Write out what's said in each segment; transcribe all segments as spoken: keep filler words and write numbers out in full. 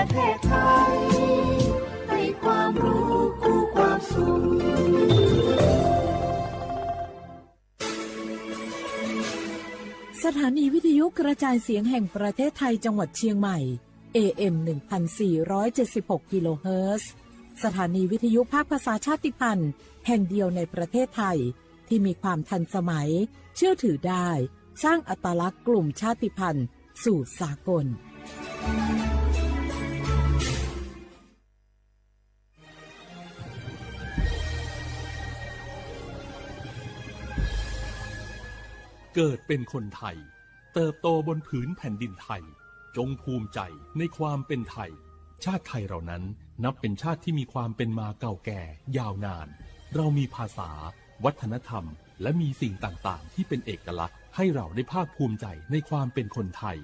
ประเทศไทย ให้ความรู้คู่ความสุข สถานีวิทยุกระจายเสียงแห่งประเทศไทยจังหวัดเชียงใหม่ เอเอ็ม หนึ่งพันสี่ร้อยเจ็ดสิบหก กิโลเฮิรตซ์ สถานีวิทยุภาคภาษาชาติพันธุ์แห่งเดียวในประเทศไทย ที่มีความทันสมัย เชื่อถือได้ สร้างอัตลักษณ์กลุ่มชาติพันธุ์สู่สากล เกิดเป็นคนไทย เติบโตบนผืนแผ่นดินไทย จงภูมิใจในความเป็นไทย ชาติไทยเรานั้นนับเป็นชาติที่มีความเป็นมาเก่าแก่ยาวนาน เรามีภาษา วัฒนธรรม และมีสิ่งต่างๆ ที่เป็นเอกลักษณ์ ให้เราได้ภาคภูมิใจในความเป็นคนไทย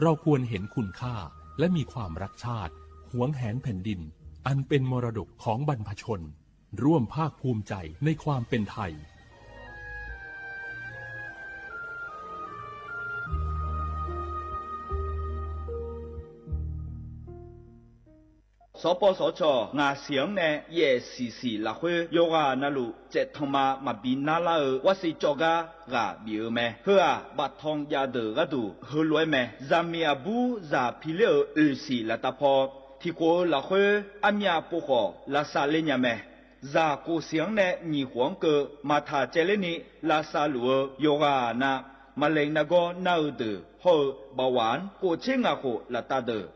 เราควรเห็นคุณค่า และมีความรักชาติ หวงแหนแผ่นดิน อันเป็นมรดกของบรรพชน ร่วมภาคภูมิใจในความเป็นไทย Sawqpawv sawqcawq ngaq siq-anr nae yaef siq siq lafkhoer, yawqghaq navluf caevtanqma maqbi narlar-eu warsiq cawv gar ghaq bif-eu mae. Heu-aq, baftan jav deuq gharduq heulof-aer mae. Zaqmiq aqbur zaq piler-euq oeqsiq laftav paw, tiqkhof-eu lafkhoer armyav pov khawf lavsav ler nya mae. Zaq kof siq-anr nae nyiq khof-anr keuv maqtaq caevler ni lavsav luf-eu yawqghaq na, maqlaeq nargawr nar-eu deuq hawr-eu bawaf-anr kof tser ngaq khof laftav deuq,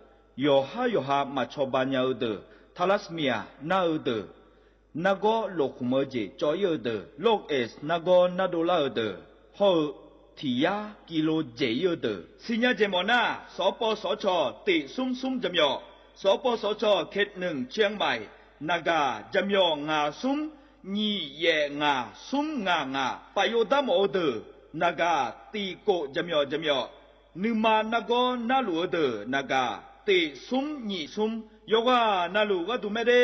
yawqhar yawqha maqcawba nya-eu deuq, thalasmiaq nar-eu deuq, nargawr loqkhmq-eu jeq cawv-ir-eu deuq, lorqeq nargawr nardov lar-eu deuq hawr-eu tiq yar kilo dzaeq-ir-eu deuq siqnya jeq mawf nar, sawqpawv sawqcawq tiq smr smr jaqmyawf, sawqpawv sawqcawq เขตหนึ่ง เชียงใหม่ naqgaq jaqmyawf ngaq smr nyiq yaef ngaq smr ngaq ngaq, paf yov darmawf-eu deuq naqgaq tiq kof jaqmyawf jaqmyawf, nuima nargawr narluf-eu deuq naqgaq tiq smr nyiq smr, yawqghaq navluf gharduq mae de.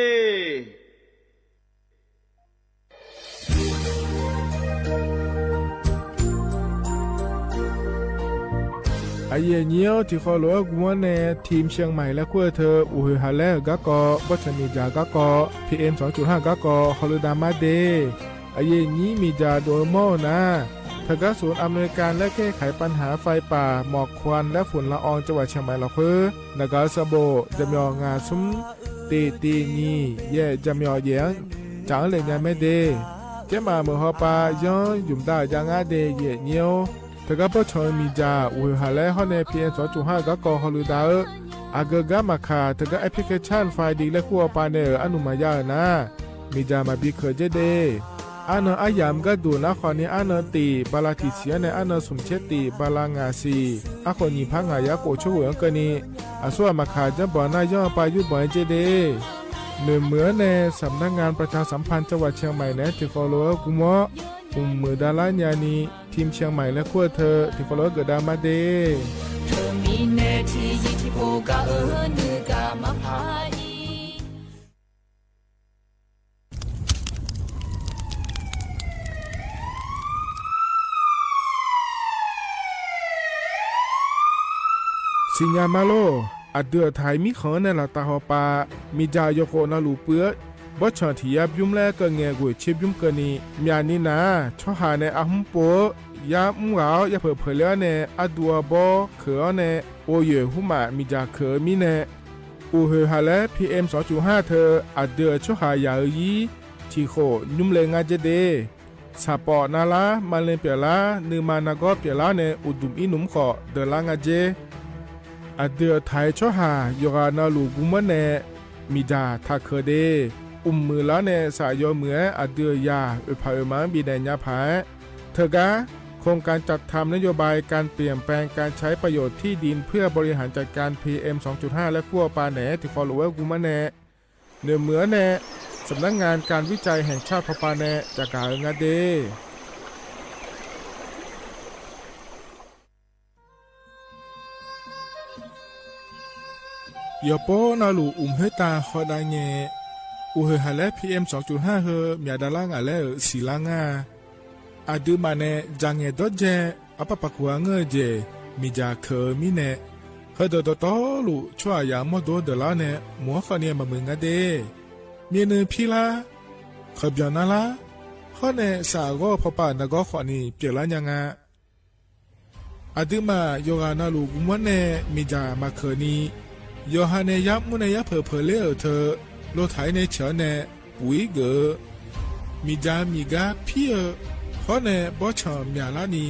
Aqyuif aqnyir-awr, tiqkhawv lof-aer guv-anr nae ทีมเชียงใหม่ laer kur-eu teu, uqhoeq haq laer-euq garkawv, bawrtsanq miqdzaq garkawv, P M สองจุดห้า garkawv hawlui dav mar de. Aqyuif aqnyir miqdzaq dov-eu mawr-eu nar, teugar ศูนย์อำนวยการและแก้ไขปัญหาไฟป่าหมอกควันและฝุ่นละอองจังหวัดเชียงใหม่ lafkhoer naqgaq-eu sanqbof jaqmyawf ngaq smr tiq tiq nyiq yaef jaqmyawf yaef-anr tsaf-anr laeq nya mae de. Tsermaf meuq hawpav yanr ymq dav-euq jav ngar de, aqyuif aqnyir-awr. Teugar bawrtsanq-eu miqdzaq uqhoeq haq laer hawr nae P M สองจุดห้า garkawv hawlui dav-eu, aqgeu gar maqkaq teugar แอปพลิเคชัน ไฟดี laer kur hawpav nae-euq arnmq maqya-euq nar, miqdzaq maqbi keuq dzer de. Arnan aryamq gharduq nar khawf ni arnan tiq bala tiq siq-anr nae arnan smq tser tiq bala ngaq siq, arkhof nyiq par ngaq yar khof coer ghoeq-anr keuvni, aqsur ghaq maqkaq janrbanq nar yanr-eu pav yurbanq-aer dzer de. Noeqmuiq-anr nae สำนักงานประชาสัมพันธ์จังหวัดเชียงใหม่ naeq-aer tiqkhawv lof-aer guvmawr, mqmuiq davlar nyani, ทีมเชียงใหม่ laer kur-eu teu tiqkhawv lof-aer geufdav mar de. Teumirnae tiqzir tiqpov gaq-eu nuigaq maqpar-ir. Siqnya ma lor. Aqdui-euq taq-iq mirkhanq-anr nae laftav hawpav, miqdzaq yawkhof navluf puiv-eu bawrtsanq tiq yar bymr laer keuv ngae ghoeq tser bymr keuvni, myaqni nar-aq tsawrhaq nae arhmr pov-eu yar mr ghaq-awr yapeuq peuq le-awr nae arduv arbawr keuq-awr nae, ghovyoeq hmrmaf miqdzaq keuq-eu mirnae, uqhoeq haq laer P M สองจุดห้า teu aqdui-euq tsawrhaq yaq-eu ir tiq khof nymr le ngar dzer de. Saqpawf navlar, maqle pyeuflar, nuima nargawr pyeuflar nae uqduq ir nmr khawf deuqlar nga dzer. Aqdui-euq taq-iq tsawrhaq yawqghaq navluf guvmawr nae miqdzaq taq keuq de. Mqmuiq lar nae saf yawmuiq-aer aqdui-euq yaq oeqpaq oeqma-anr bifnaeq nya paq-aer, teugar โครงการจัดทำนโยบายการเปลี่ยนแปลงการใช้ประโยชน์ที่ดินเพื่อบริหารจัดการ P M สองจุดห้า laer kur hawpav naeq-aer tiqkhawv lof-aer guvmawr nae, noeqmuiq-anr nae สำนักงานการวิจัยแห่งชาติ hawpav nae caqgaq-eu nga de. Yawqpov navluf mq khoertav hawdav ngae, uqhoeq haq laer P M สองจุดห้า heu myaq davlar ngaq laer-euq siqlar ngar-a. Aqduimaf nae dzaq ngaeq dawrdzae arpar paq kuq-a ngeur-eu jeq miqdzaq keuq-eu mirnae, Heudeuq dawqtawvluf tsawrhaqzaq mawrdo-anr deuqlar-awr nae, mq-anr khawfni maqmuiq nga de. Myavnuiv pirlar, khanqbyanq narlar, hawr nae saf ghawr-eu pawpav nargawr khawfni pyeuflar nya nga. Aqduimaf yawqghaq navluf guvmanr nae miqdzaq maqkeuq ni, yawqha nae yarmr nae yarpeuq peuqler-euq teu, lotaq-ir nae ceuq-anr nae puq-ir geuf-eu, miqdzaq miqgar pir-eu, hawr nae bawrtsanq myaqlar ni,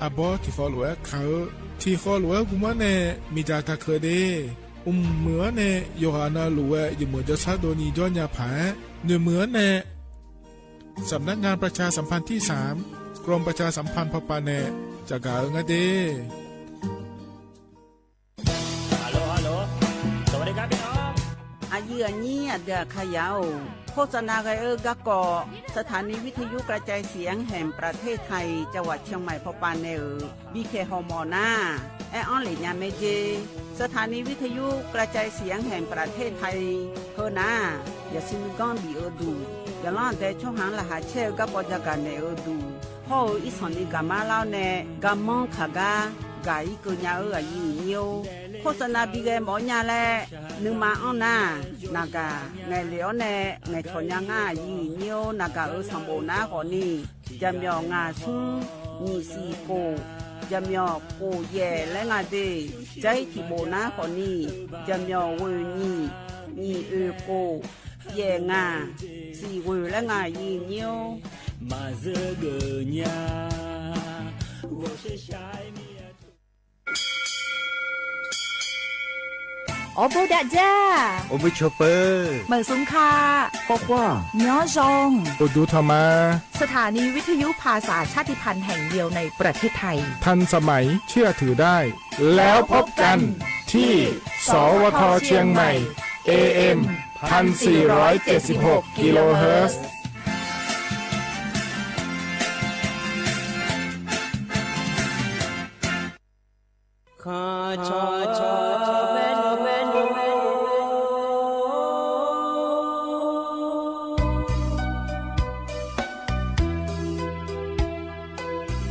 arbawr tiqkhawv lof-aer ka-eu, tiqkhawv lof-aer guvmanr nae miqdzaq taqkeuq de. Mqmuiq-anr nae yawqghaq navluf-aer yawmuiq jawrshar dovni jawrnya paq-aer, noeqmuiq-anr nae สำนักงานประชาสัมพันธ์ที่สาม กรมประชาสัมพันธ์ พป nae caqgaq-eu nga de. Aqyuif aqnyir aqdui aqkaqyaq-or, โฆษณา ghae-eu garkawv สถานีวิทยุกระจายเสียงแห่งประเทศไทย จังหวัดเชียงใหม่ พป nae-euq bipyaeq hawmawf nar, aer-anr lef nya mae jer. สถานีวิทยุกระจายเสียงแห่งประเทศไทย heu nar, yaqsur nuiganr bif-eu duq, yaqlanr aqdae tsawrhaq-anr laqkhaq caer-eu garkawv jagaq naeq-eu duq, hawr-eu irsanq ni gaqmar lar-awr nae, garmanr kaq gar gaq-ir keuv nya-eu aqyuif aqnyir-or, โฆษณา bi ghae mawf-awr nya laer nuima anr nar, naqgaq ngaeqlef-awr nae ngaeqcawq nya ngar aqyuif aqnyir-or, naqgaq-euq sanqbof nar khawfni, jaqmyawf ngaq smr nyiq siq kof, jaqmyawf kof yaef laer nga de. Jar-ir tiqbof nar khawfni, jaqmyawf ghoeq nyiq, nyiq oeq kof, yaef ngaq, siq ghoeq laer nga aqyuif aqnyir-or. Maqzeur geuf nya, ghawqshaq shaq-aer mir-a. Awrbo dav jar, awqbui cawq peuq, meuq smq ka, khawkhoa, myanr zan, uqduq tanqma. สถานีวิทยุภาษาชาติพันธุ์แห่งเดียวในประเทศไทย ทันสมัย เชื่อถือได้ แล้วพบกันที่ สวท เชียงใหม่ เอเอ็ม พันสี่ร้อยเจ็ดสิบหก กิโลเฮิรตซ์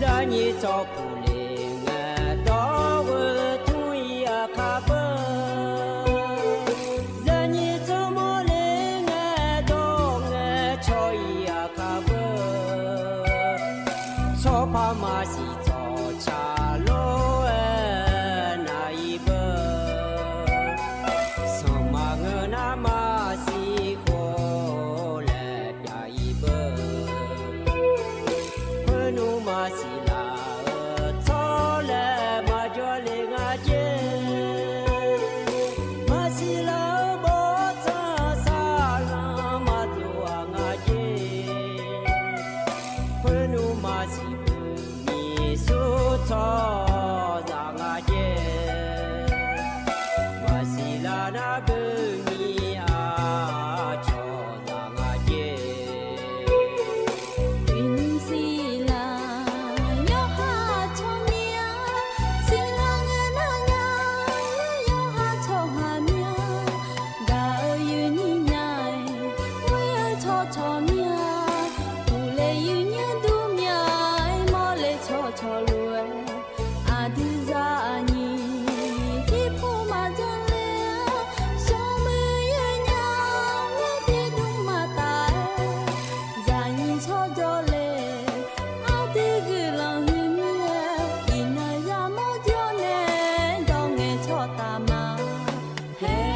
Zaqnyiq tsawrpuq le ngae dawr ghoe tmr-ir aqkar beu. Zaqnyiq tsawrmawr le ngae dawr ngae cawq-ir aqkar beu. Tsawrpar maqsiq tsawrca lof-aer nav-ir beu. Sanqma ngeur nar maqsiq khof laer pyav-ir beu. Khoernmr maqsiq laf-eu tsawrlae maqjawr le nga jer. Maqsiq laf-eu bawrtsanq saqlanq maqdov-aq nga jer. Khoernmr maqsiq beu nyiq sur tsawrhaqzaq nga jer. Maqsiq laf nar beu nyiq-aq cawqzaq nga jer. Uiqnymr siqlaq yawqha tsawrmyanr, siqlaq ngae nar nya, yawqha tsawrhaq myanr, gaq-eu yuifnyir nya-aer, ghoer-eu tsawrcawq myanr, uqle yuifnyir dur myanr-aer, mawrle tsawrcawq lof-aer, aqdui zaqnyiq tirpov maqjanr ler-a, smrmuiq yoernya-aer tiqdmr maqtaf-aer, zaqnyiq tsawrjawr le, aqdui guiqlanq huiqmir-aer, iqnan yamawr jawr nae dawr ngae tsawrtaf ma. Her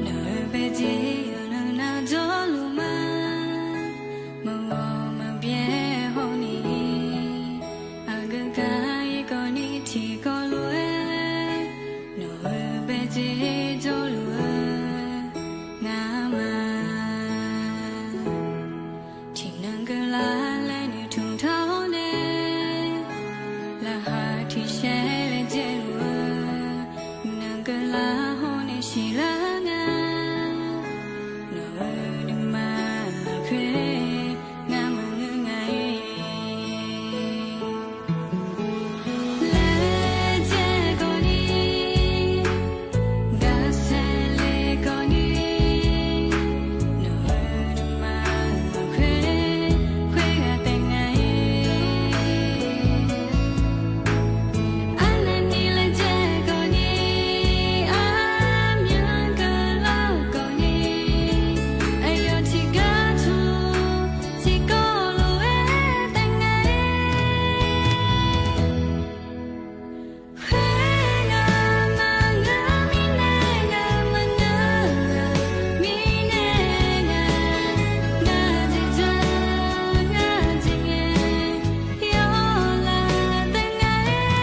Nawq-eu baejeq yawqnan nar jawrluf ma. Maqghawq maqbyaer hawni, aqgeu gar irkawv ni tiqkawv lof-aer, nawq-eu baejeq jawrluf-eu ngar ma. Tiqnan keuvlar laer noeqtmq taq-awr nae, Tiqsaer laejae luf-eu, nanqkeuv lar hawr nae siqlar nga. Nawq-eu nuima lafkhoer ngar maqngeur nga-ir. Laejae kawvni, gaqsaer le kawvni, nawq-eu nuima lafkhoer khoerghaq taef nga-ir. Arnavni laejae kawvni, armyan keuvlar-eu kawvni, aqyawf tiqgar tmq tiqkawv lof-aer taef nga-ir. Khoerghaq maqngeur mirnae ngaq maqngeur-a, mirnae ngaq, ngaq jeq jaq, ngaq jeq ngae, yawlav taef nga-ir.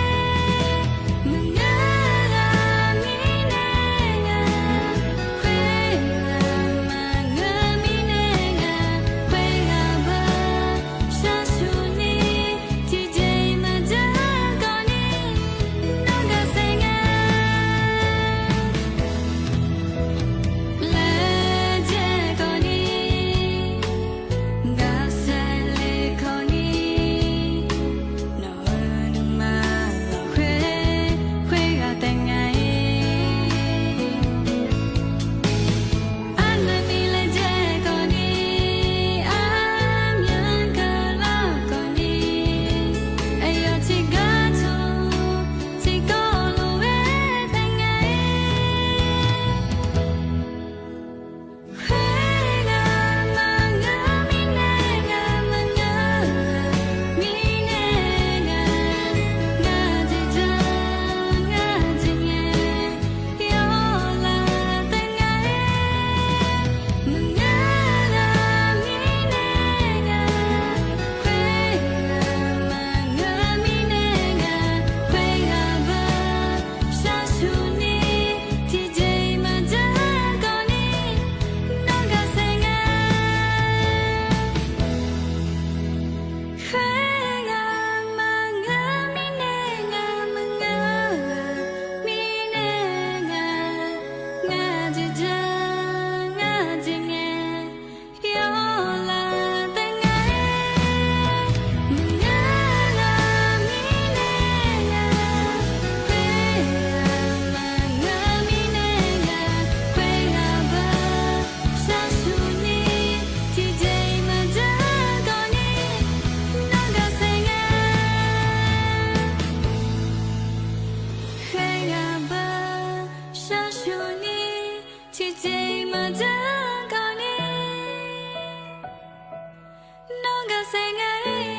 Maqngeur-a mirnae ngaq, khoerghaq maqngeur mirnae ngaq, khoerghaq beu shar shuq ni, tiqjeq maqjawr kawvni, nawr gaqsaer nga. Laejae kawvni, gaqsaer le kawvni, nawq-eu nuima lafkhoer khoerghaq taef nga-ir. Arnavni laejae kawvni, armyan keuvlar-eu kawvni, aqyawf tiqgar tmq tiqkawv lof-aer taef nga-ir. Khoerghaq maqngeur mirnae ngaq maqngeur-a, mirnae ngaq, ngaq jeq jaq, ngaq jeq ngae, yawlav taef nga-ir. Maqngeur-a mirnae ngaq, khoerghaq maqngeur mirnae ngaq, khoerghaq beu shar shuq ni, tiqjeq maqjawr kawvni, nawr gaqsaer nga. Khoerghaq maqngeur mirnae ngaq maqngeur-a, mirnae ngaq, ngaq jeq jaq, ngaq jeq ngae, yawlav taef nga-ir. Maqngeur-a mirnae ngaq, khoerghaq maqngeur mirnae ngaq, khoerghaq beu shar shuq ni, tiqjeq maqjawr kawvni, nawr gaqsaer nga. Khoerghaq beu shar shuq ni, tiqjeq maqjawr kawvni, nawr gaqsaer nga-ir.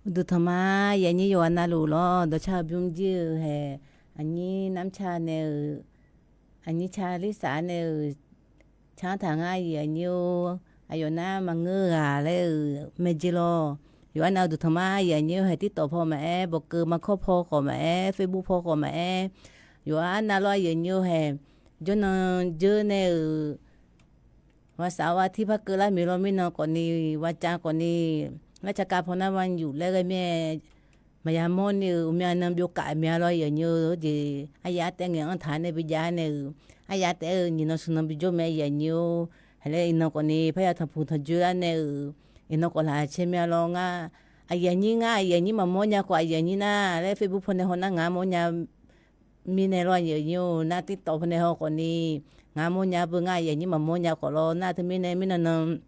Uqduq tanqma, yaqnyir yawqha navluf lawr dawqcar-eu bymr jir-eu hae, aqnyir narmr car nae-euq, aqnyir car ler saf-aer nae-euq, canr taq ngar aqyuif aqnyir-or, aqyawf nar maqngeur ghaq laer-euq mae jeq lawr. Yawqha nav uqduq tanqma, aqyuif aqnyir-or hae, TikTok paw maqaer, bawqkeuv makawr paw khawf maqaer, Facebook paw khawf maqaer, yawqha nav lawr aqyuif aqnyir-or hae, jawrnan jeur nae-euq ghaq saf-awr artir par keuvlar maeq lawr mirnan khawfni, ghaq cav khawfni, ngar caqkav paw nar ma yuf laer ghae mir-aer, maqya mawrni-euq uqmya nan byov kaf mya lawr aqyuif aqnyir-or, jeq aryaf taef ngaeq-anr taq nae bijav nae-euq, aryaf taef-eu nyiq nan smq nan bijawr mae aqyuif aqnyir-or, hae laer iqnan khawfni parya tanqpuq tanqjoe lar nae-euq, iqnan khawf laqcae mya lawr ngar, aqyuif aqnyir ngar aqyuif aqnyir maqmawr nya khawf aqyuif aqnyir nar laer Facebook paw nae haw nar ngaq mawr nya mirnae lawr aqyuif aqnyir-or, nar TikTok paw nae haw khawfni, ngaq mawr nya beu ngar aqyuif aqnyir maqmawr nya khawf lawr nar teumirnae mirnan nan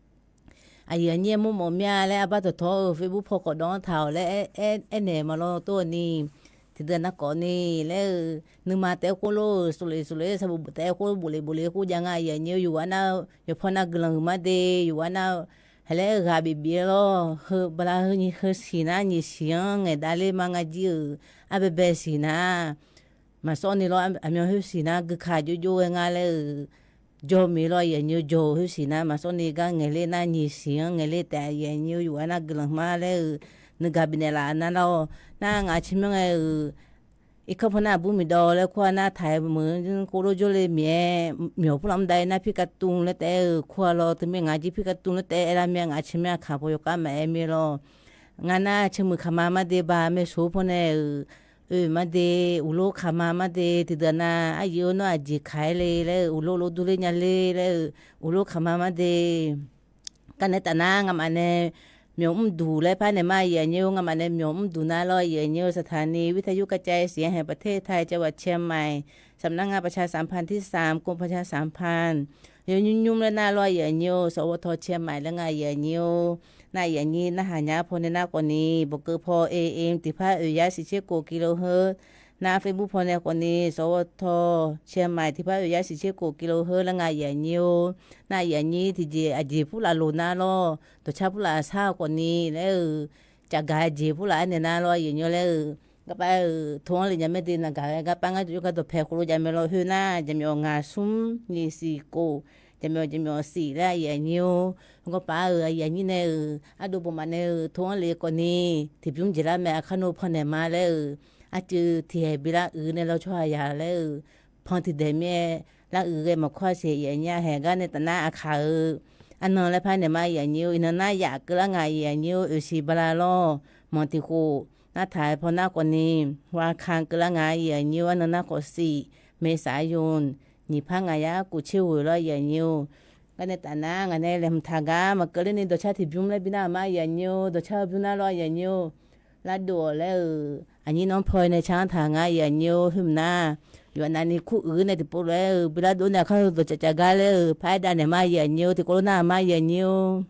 aqyuif aqnyir aer mawrmawf mir-a laer arbar dawqtawv-eu Facebook paw khawf dawv-anr taq-awq laer aer, aer, aernaeq ma lawr tov-eu ni. Tiqdeuq nav khawfni laer-eu, nuima taef-aer khoerlof-euq sofle sofle-aer sar bof bof taef-aer khoer bofle bofle khoer jav nga aqyuif aqnyir-or, yawqghaq nar-eu yawqpaw nar guiqlanq huiqma de, yawqghaq nar-eu hae laer-eu ghaq bif bif-aer lawr heu bala heu nyi heu siq nar nyiq siq-anr ngaeq davler ma nga jir-euq, arbaebae siq nar maqsawr ni lawr, aqmyan khoer siq nar guikaq jovjov ghae nga laer-euq, jawr mir lawr, aqyuif aqnyir-or. Jawr-euq khoersiq nar maqsawr ni gar ngaeqler nar nyiq siq-anr ngaeqler taef, aqyuif aqnyir-or. Yawqghaq nar guiqlanq hmar laer-euq nuigaq bifnaeq laf nar lawr. Nar ngaq tsermyanr ngae-euq irkanr paw nar aqbur miqdawv laer kur-a nar taq-aer meuq-anr kov lof jawrle mir-aer, myawq purlaf mr dav-aer nar pirkav tmr laer taef-aer-euq kur-a lawr. Teumirnae ngaq jir pirkav tmr laer taef-aer lar mir-a, ngaq tsermyanr aqkaq paw yawkhav maqaer mir lawr. Ngar nar tsermuiq kaqma mar de ba maeqsor paw nae-euq, oe mar de, uqlor kaqma mar de, tiqdeuq nav aryuif-or nawr aqjeq kaq-aer le laer-euq uqlor lof durler nya le laer-euq uqlor kaqma mar de. Garnae taf nar ngamaf nae myawq mrduq laer par naeq ma, aqyuif aqnyir-or. Ngamaf nae myawq mrduq nar lawr, aqyuif aqnyir-or. สถานีวิทยุกระจายเสียงแห่งประเทศไทย จังหวัดเชียงใหม่ สำนักงานประชาสัมพันธ์ที่สาม กรมประชาสัมพันธ์ yawnymr nymr laer nar lawr, aqyuif aqnyir-or. สวท เชียงใหม่ laer nga, aqyuif aqnyir-or. Nar aqyuif aqnyir narhaq nya paw nae nar khawfni, bawqkeuv paw AM tiqpar oeq yar siqtser khof กิโลเฮิรตซ์ nar Facebook paw nae khawfni สวท เชียงใหม่ tiqpar oeq yar siqtser khof กิโลเฮิรตซ์ laer nga, aqyuif aqnyir-or. Nar aqyuif aqnyir tiqjeq aqjeq purlaf loq nar lawr, dawqcar purlaf sar-eu khawfni laer-euq, cafgaq jeq purlaf-aer naeq nar lawr, aqyuif aqnyir-or. Laer-euq garpar-euq tov-anr le nya mae de, naqgaq ghae garpar ngar jov-aer gar dawqpae khof lof jav mae lawr. Khoer nar jaqmyawf ngaq smr nyiq siq khof, jaqmyawf jaqmyawf siq laer, aqyuif aqnyir-or. Garpar-euq aqyuif aqnyir nae-euq ardov bawqmaf nae-euq tov-anr le khawfni, tiqbymr jeq lar mae, aqkar nawr pan naeq ma laer-euq, arcuiv tiqhaeq bi lar uiq nae lawr tsawrhaq yaq laer-euq, pan tiqdaeq mir-aer lar uiq ghae maqkawr-a siq, aqyuif aqnyir-a. Haeq gar nae taf nar aqkaq-euq arnan laer par naeq ma, aqyuif aqnyir-or. Iqnan nar yaf keuv lar nga, aqyuif aqnyir-or. Oeqsiq bala lawr, manq tiq khof, nar taq-aer paw nar khawfni, ghaq kan keuv lar nga, aqyuif aqnyir-or. Arnan nar khawf siq, เมษายน nyiq par ngaq yar khof tser ghoeq lawr, aqyuif aqnyir-or. Gar nae taf nar ngaq nae laeqhmq taq gar maqkeuv ler ni dawqcar tiqbymr laer bi nar-euq ma, aqyuif aqnyir-or. Dawqcar-eu bymr nar lawr, aqyuif aqnyir-or. Lardov-awq laer-euq aqnyir nanr paw nae car-anr taq nga, aqyuif aqnyir-or. Khoer mq nar, yawqha navni kur uiq nae tiqpov lof-aer-euq bi lardov nae aqkar heu dawqcaf caf gar laer-euq par-aer dav naeq ma, aqyuif aqnyir-or. Tiqkawv lof nar-euq ma, aqyuif aqnyir-or.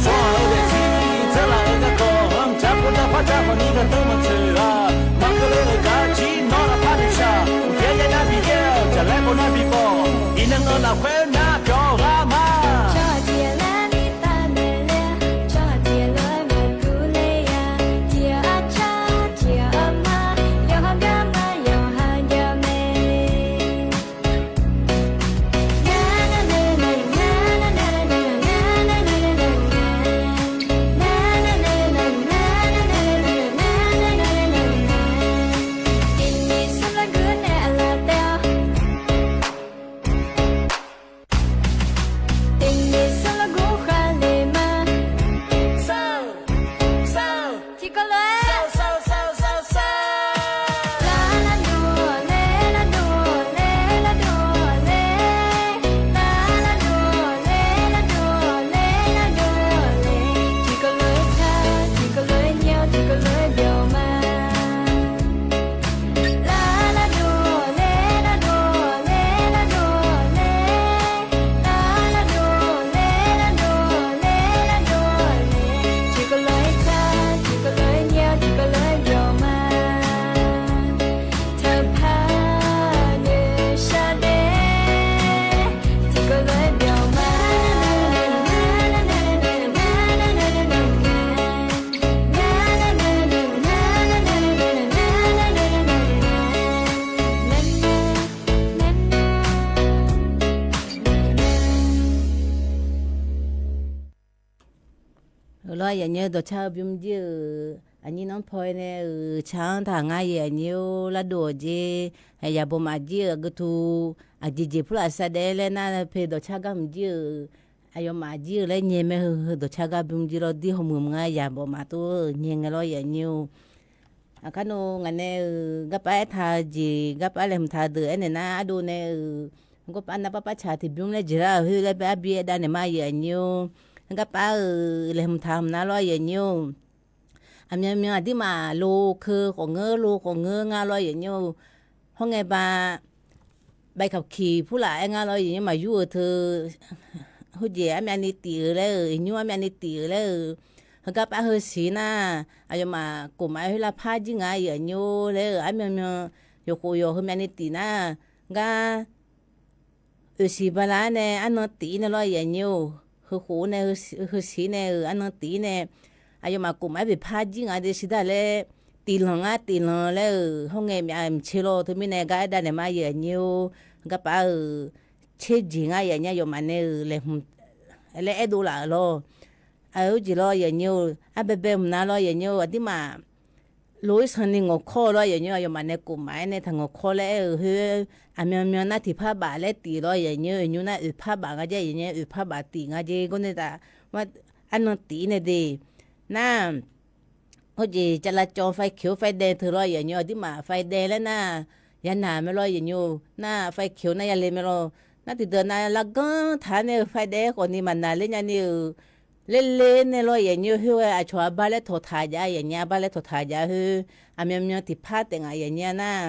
Tsawrhaq-euq daefzir dzeur laf-eu garkawv-anr, mqtav pov nar par dzar khawfni gardanr maqtsoeq-a. Maqkeuv le-euq gar jir nawr lafpar noeqshaq, uqyaer yaer nar bi yaer-awq, jaqlaer pov nar bi pov, iqnan-eu lafkhoer nar pyawq ghaq ma. Yawqnyir dawqcar-eu bym jir-euq aqnyir nanr paw nae-euq car-anr taq ngar yaeq aqnyir-or, lardov-awq jer. Yaqbawq maf jir-euq aqgeu tu aqjeq jeq purlaf shardaef laer nar, pe dawqcar gar mq jir-euq aqyawfmaf jir-eu laer nyae mae heu, heu dawqcar gar bym jir lawr, dir hawmuiq mq nga yaqbawq maf tov-eu nyae ngae lawr yaeq aqnyir-or. Aqkar nor ngaq nae-euq garpar aertaq-eu jeq, garpar laeqhmq taq-eu deuq aernaeq nar, ardov nae-euq garpar nar parpar caq tiqbymr laer jeq lar-euq khoer laer bae arbi aer dav naeq ma yaeq aqnyir-or. Garpar-euq laeqhmq taq hmq nar lawr yaeq aqnyir-or. Aqmyanmyan aqdirmaf lo keu khawf ngeur, lo khawf ngeur ngar lawr yaeq aqnyir-or. Hawr ngae ba, bae kawq kiq purlaf aer ngar lawr yaeq aqnyir, maqyur-euq teu, heujeq armyavni tif-euq laer-euq, iqnymr armyavni tif-euq laer-euq, heugar par heu siq nar, aqyawfmaf kofmaf-aer khoer lavpar jir nga yaeq aqnyir-or laer-euq, armyanmyan yawqkhof yawq heumyavni tif nar, gar oeqsiq bala-aer nae arnan tif-ir nae lawr yaeq aqnyir-or. Heukhof nae, heu siq nae-euq arnan tif-ir nae, aqyawfmaf kofmaf-aer beqpar jir nga de siqdar laer, tiflanq ngar tiflanq laer-euq, hawr ngae myav mqtser lawr teumirnae gar aer dav naeq ma yaeq aqnyir-or. Garpar-euq tserjeq ngar yaeq aqnyir, aqyawfmaf nae-euq laeqhmq laer aerdov laf-euq lawr. Aqjeq lawr yaeq aqnyir-or, arbaebae mq nar lawr yaeq aqnyir-or, aqdirmaf lo-ir sanni ngawqkawr-eu lawr yaeq aqnyir, aqyawfmaf nae kofmaf-aer nae taq ngawqkawr laer aer-euq khoer, aqmyanmyan nar tiqpar baf laer tif lawr yaeq aqnyir, iqnymr nar oeqpar baf nga jer yaeq aqnyir, oeqpar baf tif nga jer, gawr nae taf arnan tif-ir nae de. Nar, hawjeq cavlavcawv faikeuq-or fairdae teu lawr yaeq aqnyir, aqdirmaf fairdae laer nar, yanaq mae lawr yaeq aqnyir-or, nar faikeuq-or nar yale mae lawr. Nar tiqdeuq nav lavganr taq-aer nae-euq fairdae khawfni maqnaq ler nyani-euq, lerler nae lawr yaeq aqnyir-or, khoer ghae aqcawq arbar laer tawqtaq jav yaeq aqnyir, arbar laer tawqtaq jav khoer, aqmyanmyan tiqpar taef ngaq yaeq aqnyir nar,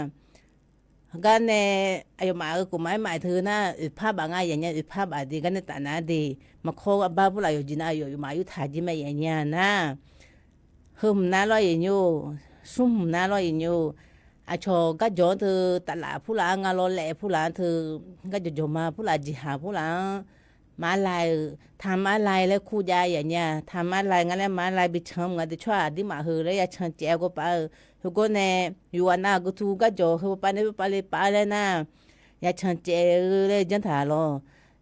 gar nae aqyawfmaf-euq kofmaf-aer maf teu nar oeqpar baf nga yaeq aqnyir, oeqpar baf de gar nae taf nar de, maqkawr arbar purlaf yawqjeq nav yawqmaf yurtaq jir mae yaeq aqnyir nar. Heu hmq nar lawr yaeq aqnyir-or, smr hmq nar lawr yaeq aqnyir-or, aqcawq garjawq-anr teu taflaf purlaf-anr nga lawr laef purlaf-anr teu, garjawq jawqma purlaf jeqhaq purlaf-anr, maqlai-euq taqmaqlai laer kur jav yaeq aqnyir, taqmaqlai nga laer maqlai bi can mq nga de, tsawrhaq aqdirmaf heu laer ya can caev-aer gawr paf-eu, heugawr nae yuf ghaq nav gui tu garjawq heu pav nae pav le pav laer nar, ya can caev-eu laer janr taq lawr.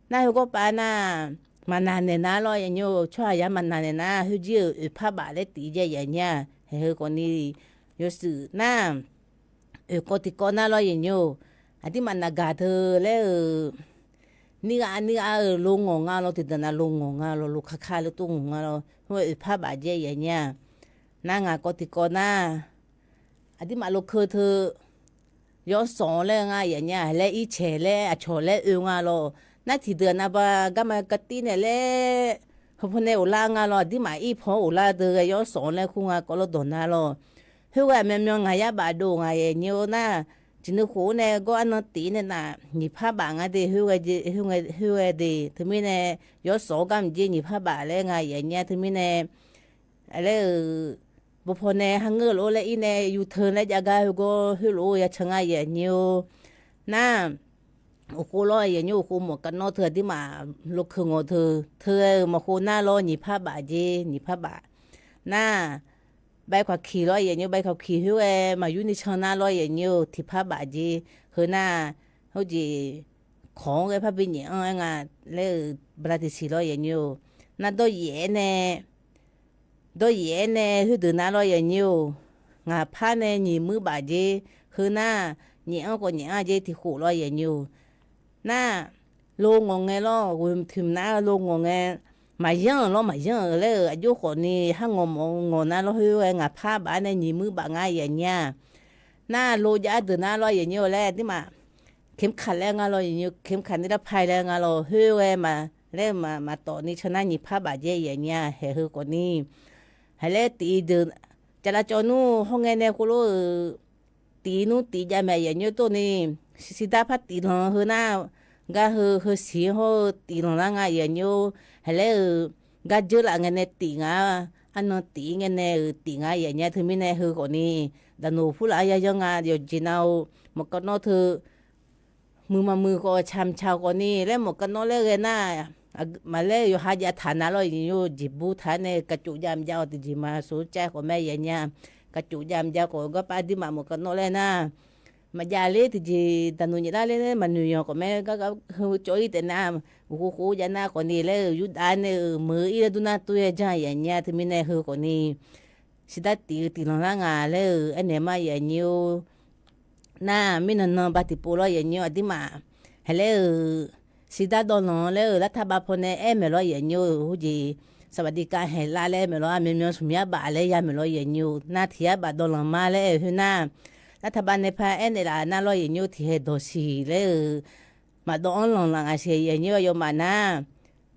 Nar heugawr paf nar, maqnaq naeq nar lawr yaeq aqnyir-or, tsawrhaq ya maqnaq naeq nar, khoerjir-euq oeqpar baf laer tif jaev yaeq aqnyir-a, haeq heu khawfni yawshuif nar, oeqkawv tiqkawv nar lawr yaeq aqnyir-or, aqdirmaf naqgaq teu laer-euq, nirghav nirghav-euq lo ngawq nga lawr, tiqdeuq nav lo ngawq nga lawr, lo kakar le tov ngawq nga lawr, khoer oeqpar baf jaev yaeq aqnyir-a. Nar ngaq kawv tiqkawv nar, aqdirmaf lokeu teu, yawsanq laer nga yaeq aqnyir-a, laer ircaeq laer aqcawq laer oe nga lawr. Nar tiqdeuq navba garma katir naeq laer, heupaw nae ghoflar nga lawr, aqdirmaf irpaw-anr ghoflar deuq ghae yawsanq laer kur nga kawv lawr dawq nar lawr. Khoer ghae aqmyanmyan ngaq yar baf dov ngaq yaeq aqnyir-or nar, tiqnuikhof-anr nae gawr arnan tif nae naf nyiq par baf nga de, khoer ghae de, teumirnae yawsanq-awr gar mqjer nyiq par baf laer nga yaeq aqnyir-a, teumirnae laer-euq, bawpaw nae kharngeur lof-aer laer ir nae yuteu laer jav gar heugawr khoerlof-aer ya can nga yaeq aqnyir-or. Nar, uqkhov lawr yaeq aqnyir, uqkhov mawq kavnawr teu aqdirmaf lokeu ngawq teu, teu ghae-euq maqkhov nar lawr nyiq par baf jer, nyiq par baf. Nar, bae kawq kiq lawr yaeq aqnyir, bae kawq kiq khoer ghae maqyur ni can nar lawr yaeq aqnyir-or, tiq par baf jer. Heu nar, heujeq kawq-anr ghae par bi nyaef-anr aer nga laer-euq bala tiqsiq lawr yaeq aqnyir-or. Nar dawryaef-aer nae dawryaef-aer nae khoerdeuq nar lawr yaeq aqnyir-or, ngaq par nae nyiq muir baf jer. Heu nar, nyaef-anr khawf nyaef-anr jer tiq khof lawr yaeq aqnyir-or. Nar, lo ngawq ngae lawr, ghoeq tiq mq nar lo ngawq ngae, maqyanr-euq lawr maqyanr-euq laer-euq aqjox khawfni har ngawq mawf ngawq nar lawr, khoer ghae ngaq par baf-aer nae nyiq muir baf ngar yaeq aqnyir-a. Nar lo jav-aer deuq nar lawr yaeq aqnyir-or laer aqdirmaf, เข็มขัด laer nga lawr yaeq aqnyir, เข็มขัด นิรภัย laer nga lawr, khoer ghae ma laer maqtawf ni can nar nyiq par baf jer yaeq aqnyir-a, haeq heu khawfni. Haiq laer tif deuq, cavlav cawv nmr hawr ngae nae khoerlof-euq tif nmr tif jav maeq yaeq aqnyir tov ni, siqsiq dar par tif lanq heu nar, gar heu heu siq hawr-eu tif lanq lar nga yaeq aqnyir-or, haiq laer-euq gar dzeur laf ngae nae tif nga, arnan tif ngae nae-euq tif nga yaeq aqnyir-a, teumirnae heu khawfni, daqnoq purlaf-anr yayanr nga yawqjeq nav-or, mawq kavnawr teu, muiq maqmuiq khawf caq mq caq khawfni laer mawq kavnawr laer ghae nar, maqlaer yawqha jav taq nar lawr yaeq aqnyir-or, jeqbur taq-aer nae kaqcof jav mq jav-awq tiqjeq ma soq caev khawf mae yaeq aqnyir-a, kaqcof jav mq jav khawf garpar aqdirmaf mawq kavnawr laer nar, maqjav ler tiqjeq daqnoeq nyaef lar ler maqnoeq yanq khawf mae, gar gar heu cawv-ir taef nar, uqkhof khof jav nar khawf ni laer-euq yurdav nae-euq meuq-eu ir-aer dur nar dur-aer janr aqyuif aqnyir-a. Teumirnae heu khawf ni siqdar tif-eu tif lanq lar nga laer-euq aernaeq ma aqyuif aqnyir-or. Nar mirnan nan ba tiqpov lawr aqyuif aqnyir-or, aqdirmaf haeq laer-euq siqdar dawv lanq laer-euq lartaq bav pawnae aer maeq lawr aqyuif aqnyir-or. Heujeq saqbaqdiv kav haeq lar laer maeq lawr, aqmyanmyan smq yar baf laer ya maeq lawr aqyuif aqnyir-or. Nar tiq yar baf dawv lanq ma laer-euq khoer nar, lartaq bav nae par aernaeq laf nar lawr aqyuif aqnyir-or, tiqhaeq dawqsiq laer-euq maqdawv-anr lanq laf ngaq siq aqyuif aqnyir-or. Aqyawfmaf nar,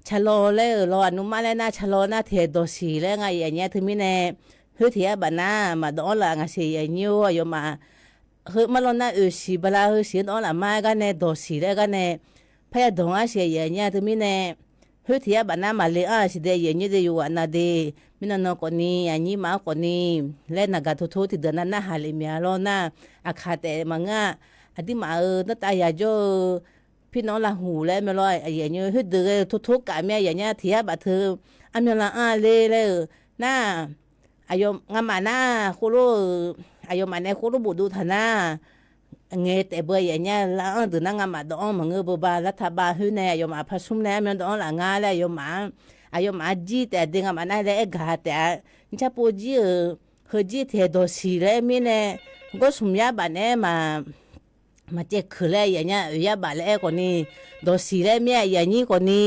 tsaqlawq laer-euq lawq aqnumar laer nar tsaqlawq nar tiqhaeq dawqsiq laer nga aqyuif aqnyir-a. Teumirnae khoer tiq yar baf nar maqdawv-anr laf ngaq siq aqyuif aqnyir-or. Aqyawfmaf heu marlawr nar oeq siq bala heu siq-anr dawv-anr laf mar-aer gar nae dawqsiq laer gar nae parya dawq ngar siq aqyuif aqnyir-a. Teumirnae khoer tiq yar baf nar maqle-anr-a siq de aqyuif aqnyir de yawqghaq nav de. Mirnan nan khawf ni aqnyir maf-anr khawf ni laer naqgaq tov tor tiqdeuq nar narhaq lef mya lawr nar, aqkaq taef maqngeur-a. Aqdirmaf-euq danrtav yaq jawr-eu pirnan-anr lavhuq laer mae lawr aqyuif aqnyir-or. Khoerdeuq ghae-eu tor tor kaf mir aqyuif aqnyir-a. Tiq yar baf teu armyanlav anr-a ler laer-euq nar, aqyawf ngamaf nar khoerlof-euq aqyawfmaf nae khoerlof bofdov taq nar, ngaeq taef beu aqyuif aqnyir-a. Lav-anr deuq nar ngamaf dawv-anr maqngeur beu ba. Lartaq bav khoer nae aqyawfmaf parsmr nae armyan dawv-anr laf ngar laer aqyawfmaf-anr, aqyawfmaf-anr jir taef-a de ngamaf nar laer aer gaq taef-a. Nircar pov jir-euq heujir tiqhaeq dawqsiq laer mirnae gawr smq yar baf naeq-aer ma maqcaev keuq laer aqyuif aqnyir-a. Oeq yar baf laer aer khawf ni dawqsiq laer mir aqyuif aqnyir khawf ni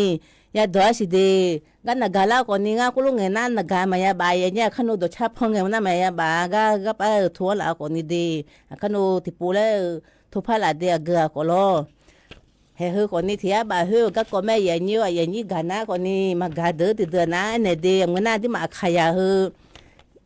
yadawq-ar siq de. Gar naqgaq lar khawf ni ngar khoerlof ngaeq nar naqgaq maqya baf aqyuif aqnyir-a. Aqkar nov dawqcar pan ngaeq nar maqya baf-a. Gar garpar-euq tov-anr laf-a khawf ni de, aqkar nov tiqpov laer-euq tov par laf de aqgeu-aq khawf lawr. Haeq heu khawf ni tiq yar baf khoer-euq garkawv mae aqyuif aqnyir-or. Aqyuif aqnyir gaq nar khawf ni maqgaq deuq-eu tiqdeuq nar aernaeq de. Aqmur nar aqdirmaf aqkaq yaq heu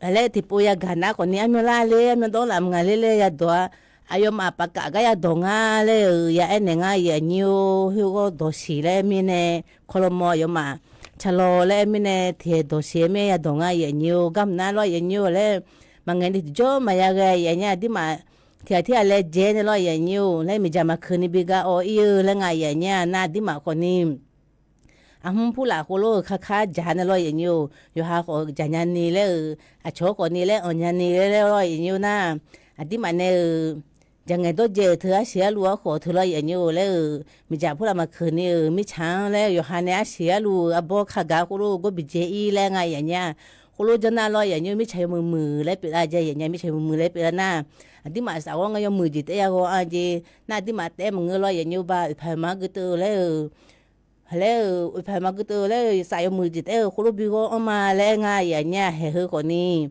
laer tiqpov yagaq nar khawf ni armyanlar ler armyan dawr laf mq nga ler laer yadawq-a. Aqyawfmaf pafkaf gar yadawq ngar laer-euq ya aernaeq ngar aqyuif aqnyir-or. Khoerghawr dawqsiq laer mirnae kawlawmawr aqyawfmaf tsaqlawq laer mirnae tiqhaeq dawqsiq-aer mir-aer yadawq ngar aqyuif aqnyir-or. Garmq nar lawr aqyuif aqnyir-or laer maqngaeq ni tiqjawr maqya ghae aqyuif aqnyir aqdirmaf tiqghaq tirghaq laejae nae lawr aqyuif aqnyir-or laer miqdzaq maqkeuq ni bi gar awv-ir-eu laer nga aqyuif aqnyir-a. Nar aqdirmaf khawf ni aqhmr purlaf khoerlof-euq kakar dzaq nae lawr aqyuif aqnyir-or. Yawqha khawf dzaq nya ni laer-euq aqcawq-anr khawf ni laer anq nya ni laer laer lawr aqyuif aqnyir-or nar, aqdirmaf nae-euq dzaq ngaeq dawrdzae-euq teu arsiq arluv-anr khawf teu lawr aqyuif aqnyir-or laer-euq miqdzaq purlaf maqkeuq ni-euq mirtsaq-anr laer yawqha nae arsiq arluv-euq arbawr kagaq khoerlof gawr biqdzae-ir laer nga aqyuif aqnyir-a. Khoerlof janr nar lawr aqyuif aqnyir-or mirtsaq yawmuiq muiq laer pyeuflar jae aqyuif aqnyir-a. Mirtsaq yawmuiq muiq laer pyeuflar nar, aqdirmaf safghawr ngar yawmuiq jeq taef-aer ya ghawv-anr jeq nar aqdirmaf taef-aer maqngeur lawr aqyuif aqnyir-or. Ba oeqpaq oeqma gui teuv laer-euq laer-euq oeqpaq oeqma gui teuv laer-euq saf yawmuiq jeq taef-aer-euq khoerlof bi ghawr-anr ma laer nga aqyuif aqnyir-a. Haeq heu khawf ni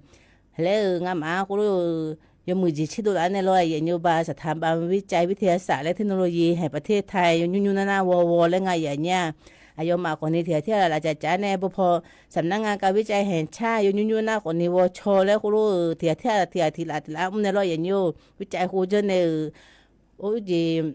laer-euq ngamaf-anr khoerlof-euq yawmuiq jeq tserdov laf-anr nae lawr aqyuif aqnyir-or. Ba saqtaq bav vir cav vir te saf laer technology haeq paqter tai yawnymr nymr nar nar ghawv ghawv laer nga aqyuif aqnyir-a. Aqyawfmaf khawf ni tiqghaq tirghaq laf caf caf-aer nae bawrpaw saqmq nar nga kav vir cav haeq car yawnymr nymr nar khawf ni ghawv caw laer khoerlof-euq tiqghaq tirghaq tiqghaq tiqlaf tiqlaf-anr mr nae lawr aqyuif aqnyir-or. Vir cav khoer janr nae-euq or jeq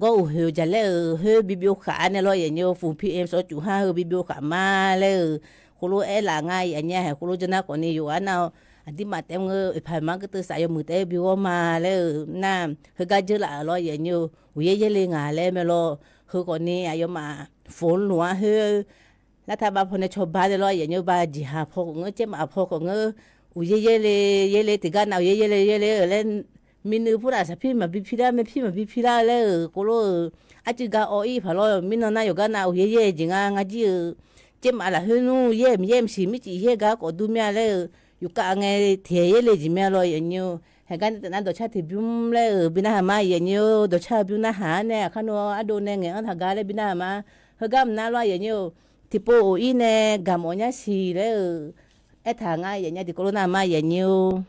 gawr uqhoeq jaqlaer-euq khoer bi byov khaq-a nae lawr aqyuif aqnyir-or. Fuf PM sawr cuf har heu bi byov khaq ma laer-euq khoerlof aerlaf ngar aqyuif aqnyir-a. Haeq khoerlof janr nar khawf ni yawqghaq nar-awr aqdirmaf taef-aer maqngeur oeqpaq oeqma gui teuv saf yawmuiq taef-aer bi ghawr ma laer-euq nar, heugar dzeur laf-euq lawr aqyuif aqnyir-or. Uqyaer yaerle ngaq laer mae lawr. Heu khawf ni aqyawfmaf foqluf-anr khoer lartaq bav paw nae cawba nae lawr aqyuif aqnyir-or. Ba jeqhaq paw khawf ngeur caermaf paw khawf ngeur uqyaer yaerle yaerle tiqgar nav uqyaer yaerle yaerle-euq laer minuiv purlaf saqpir maqbi pi lar maerpir maqbi pi lar-eu laer-euq khoerlof-euq arcuiv gar awv-ir paq lawr. Mirnan nar yawqgar nav uqyaer yaer jeq nga ngar jir-euq caermaf lafkhoer nmr yaer mqyaer mqsiq mircif yaer gar khawf dur mir-a laer-euq yufkav ngae tiqhaeq yaerle jeq mir-a lawr aqyuif aqnyir-or. Haeq gar nae taf nar dawqcar tiqbymr laer-euq bi narhaq ma aqyuif aqnyir-or. Dawqcar-eu bymr narhaq-anr nae aqkar nmr ardov nae ngaeq-anr taq gar laer bi narhaq ma. Heugar mq nar lawr aqyuif aqnyir-or. Tiqpov of-ir nae gaq mawf nyar siq laer-euq aertaq ngar aqyuif aqnyir tiqkawv lof nar ma aqyuif aqnyir-or.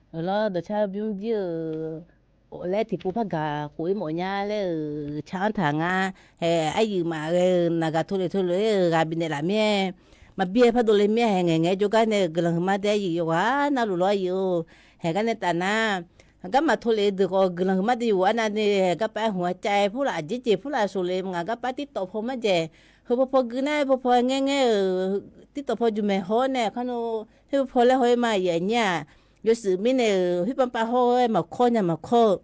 Euq lawr, dawqcar bymr jir-eu laer tiqpov par gaq khof-ir mawf nya laer-euq car-anr taq nga. Hae, aryuif maf ghae-eu naqgaq tov lef tov lof-aer-euq ghaq bifnaeq laf mir-aer, maqbi-aer par dovle mir-aer, hae ngaeq ngaeq-aer jawrgar nae-eu guiqlanq huiqma daef aryuif yawqghaq navluf lawr aryuif-or. Hae gar nae taf nar, garma tov lef-eu deuq khawf guiqlanq huiqma daef yuf arnavni, hae garpav-aer hmq-a cav-aer purlaf jeqjeq purlaf soqle maqngaq garpav tirtawf paw marjaeq, heu paw paw gui nar paw paw ngaer ngaer-euq, tirtawf paw juq maeq hawr nae kar nor, heu paw paw laer haw-ir ma aqyuif aqnyir-aq, yawshuif mirnae-euq khoer pav pav hawr-aer maqkawr nya maqkawr-eu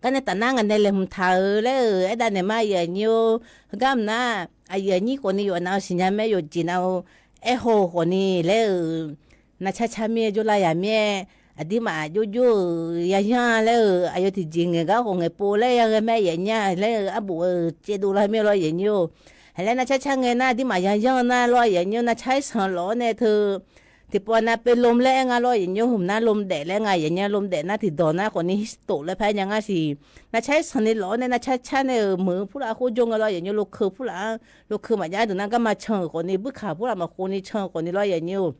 gar nae taf nar ngaq nae laeqhmq taq-euq laer-euq aerdav naeq ma aqyuif aqnyir-or. Heugar mq nar, aqyuif aqnyir khawfni yawf nav-eu siqnya mae, yawqjeq nav-eu aerhaw-eu khawfni laer-euq, navcar car mir-aer jawrlav yaq mir-aer, aqdirmaf jovjov-euq yayanr laer-euq aqyawf tiqjeq ngaeq gar khawf ngaeq pov laer yaghae mae aqyuif aqnyir-a laer-euq arbof-euq caevdov lar mir-aer lawr aqyuif aqnyir-or. Hae laer navcar car car ngae nar aqdirmaf yayanr nar lawr aqyuif aqnyir-or, navcar-ir sanq lawf-awr nae teu tiqpov nav เป็นลม laer aer nga lawr aqyuif aqnyir-or, hmq nar ลมแดด laer nga aqyuif aqnyir-a, ลมแดด nar tiqdawq nar khawfni ฮีทสโตรก laer par aer nya ngar siq. Navcar-ir sanq ni lawf-awr nae navcar car nae-euq meuq purlaf khoer jawr nga lawr aqyuif aqnyir-or, lokeu purlaf-anr lokeu maqjav-aer deuq nar garma can-euq khawfni, buirkaq purlaf maqkhov ni can-eu khawfni lawr aqyuif aqnyir-or.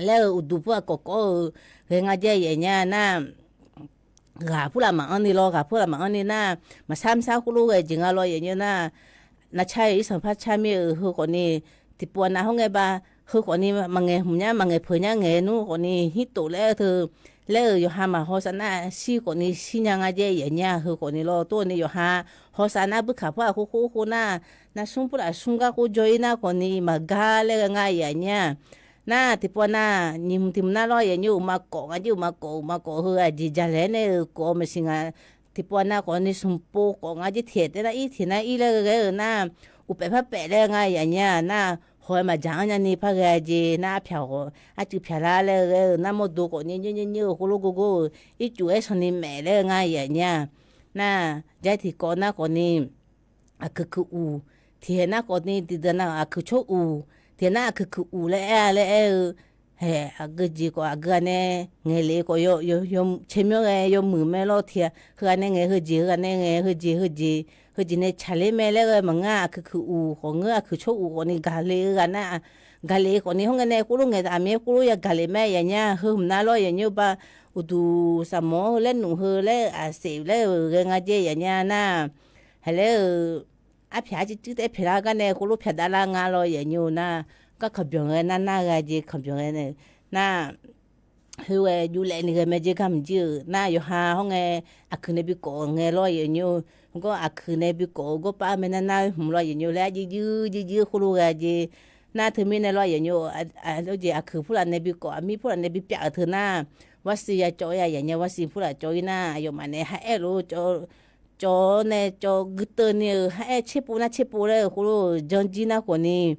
Laer-euq uqduq purlaf kawqkawv-eu ghae nga jaev aqyuif aqnyir-a nar, ghaq purlaf maqanr ni lawr, ghaq purlaf maqanr ni nar, maqsar maqsar khoerlof ghae jeq nga lawr aqyuif aqnyir-or nar, navcar-ir sanq par car mir-euq heu khawfni, tiqpov nav hawr ngae ba, heu khawfni maqngaeq hmq nya maqngaeq peuq nya ngaeq nmr khawfni ฮีทสโตรก laer-eu teu, laer-euq yawqha maqhaw sav nar shir khawfni shir nya nga jaev aqyuif aqnyir-a heu khawfni lawr. Tov-awr ni yawqha haw sav nar buirkaq purlaf khoer khoer khoer nar, navsmr purlaf smr gar khoer jawr-ir nar khawfni maqgar laer ghae nga aqyuif aqnyir-a. Nar tiqpov nav nyiq hmq tiq hmq nar lawr aqyuif aqnyir-or, uqma kawf nga jaev uqma kawf, uqma kawf heu aqjeq jaqlaer nae-euq kawf-eu maqsiq nga. Tiqpov nav khawfni smq pov kawf nga jaev tiq aer taef nar ir tiq nar ir laer ghae-eu nar, uqpaef par paef laer nga aqyuif aqnyir-a nar, haw-aer maqdzaq-anr nyani par ghae-a jeq nar arpyaq khawf arcuiv pyaq lar laer ghae-eu nar mawrdo khawfni nymr nymr nymr-eu khoerlof gorgor-eu ircuf-aer sanqni maef laer nga aqyuif aqnyir-a. Nar, jaer tiqkawv nar khawfni aqkuiq kuiq uq, tiqhaeq nar khawfni tiqdeuq nav aqkuiq tsawr uq, tiqhaeq nar aqkuiq kuiq uq laer aer-a laer aer-eu, Haeq aqgeujeq khawf aqgeu ghaq nae ngaeq lef khawf, caermyanr ghae yawmuiq mae lawr tiq ghaq. Heughaq nae ngaeq heujeq, heughaq nae ngaeq heujeq, heujeq, heujeq nae tsaqler mae laer ghae maqngeur. Aqkuiq kuiq uq khawf ngeur, aqkuiq tsawr uq khawf ni gaqle-eu ghaq nar-aq, gaqle khawf ni hawr ngae nae khoerlof ngaeq taf mir khoerlof ya gaqle mae yaf nya. Heu mq nar lawr yaf nymr ba, uqduq saqmawr-anr heu laer nmq heu laer aqsef laer-euq ghae nga jeq yaf nya nar, haeq laer-euq arpyaq arcuiv cuiv taef pyaeqlar gar nae khoerlof pyaqdav lar nga lawr yaf nymr nar, gar kanqbyanq ghae nar nar ghae jeq kanqbyanq ghae nae nar, khoerghae juvlaev ni ghae mae jeq gar maqjir-euq nar, yawqha hawr ngae aqkuiq nae bi kawf ngae lawr yaf nymr. Heugar aqkuiq nae bi kawf-eu gawrpar mae nar nar hmq lawr yaf nymr laer arjuir juir juir juir khoerlof ghae jeq nar, teumirnae lawr yaf nymr, jeq aqkuiq purlaf nae bi kawf, aqmir purlaf nae bi pyav-euq teu nar, varsi ya cawv-ir-a yaf nya. Varsi purlaf cawv-ir nar, aqyawfmaf nae ha aer lof-eu cawv-awr nae cawv guiteuv ni-euq ha aer tserpov nar tserpov laer-euq khoerlof-euq janrjir nar khawf ni,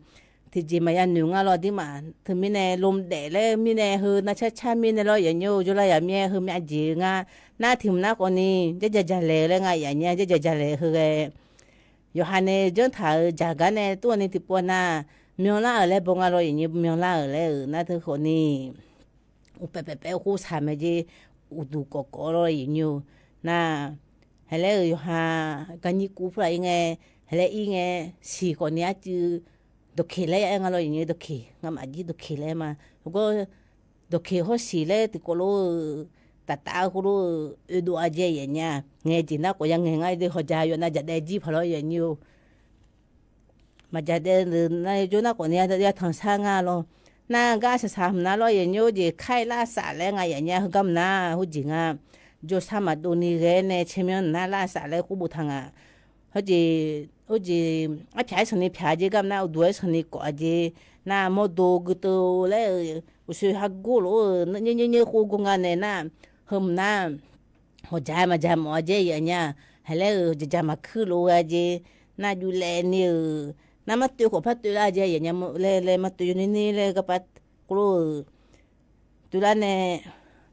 tiqjeq maqya noeq nga lawr aqdirmaf. Teumirnae lom daef laer mirnae heu nar carcar mirnae lawr yaf nymr-eu jawrlar yaf mir-aer heu myav jeq-eu nga. Nar tiq hmq nar khawf ni jarjaq jaqlaeq-eu laer nga yaf nya, jarjaq jaqlaeq heu ghae yawqha nae janrtaq-euq jaq gar nae tov-awr ni tiqpov nar, myanlar-euq laer baw nga lawr yaf nymr, myanlar-euq laer-euq nar teu khawf ni uqpaef paef paef khoer saq mae jeq, uqduq kawf kawf lawr yaf nymr-eu nar, haeq laer-euq yawqha garnyir kuv purlaf-ir ngae, haeq laer ir ngae, siq khawf ni arcuiv dawqkeq laer ya aer nga lawr yaf nymr, dawqkeq ngamaf jir dawqkeq laer ma. Heugar dawqkeq hawr siq laer tiqkawv lof-eu taf taf-eu khoerlof-eu oedov-a jeq yaf nya. Ngaeq jeq nar khawf ya ngaeq nga de, hawqjaq yawf nav jaqdaev jir paq lawr yaf nymr-eu maqjaq daef-eu nar jawr nar khawf ni ya tanqsar nga lawr. Nar gar saqsaq hmq nar lawr yaf nymr, jeq kar-ir lar saf laer nga yaf nya. Heugar mq nar khoerjeq nga, jawrsar maqdov ni ghae nae caermyanr nar lar saf laer khoer boftaq nga. Hawjeq, hawjeq arpyaq-aer sanqni pyaq jeq gar mq nar, uqduq-aer sanqni kawf-a jeq nar, mawrdo guiteuv laer-eu uqshoe ha gor lof-eu nymr nymr nymr khoer gor nga nae nar, heu mq nar hawqjaq-aer maqjaq mawf-a jeq yaf nya. Haeq laer-euq jaqjaq maqkuir lof-eu ghae jeq nar, juvlaev ni-euq nar, mar toev khawf par toev lar jeq yaf nya laer laer, mar toev yawni ni laer garpar khoerlof-euq toev lar nae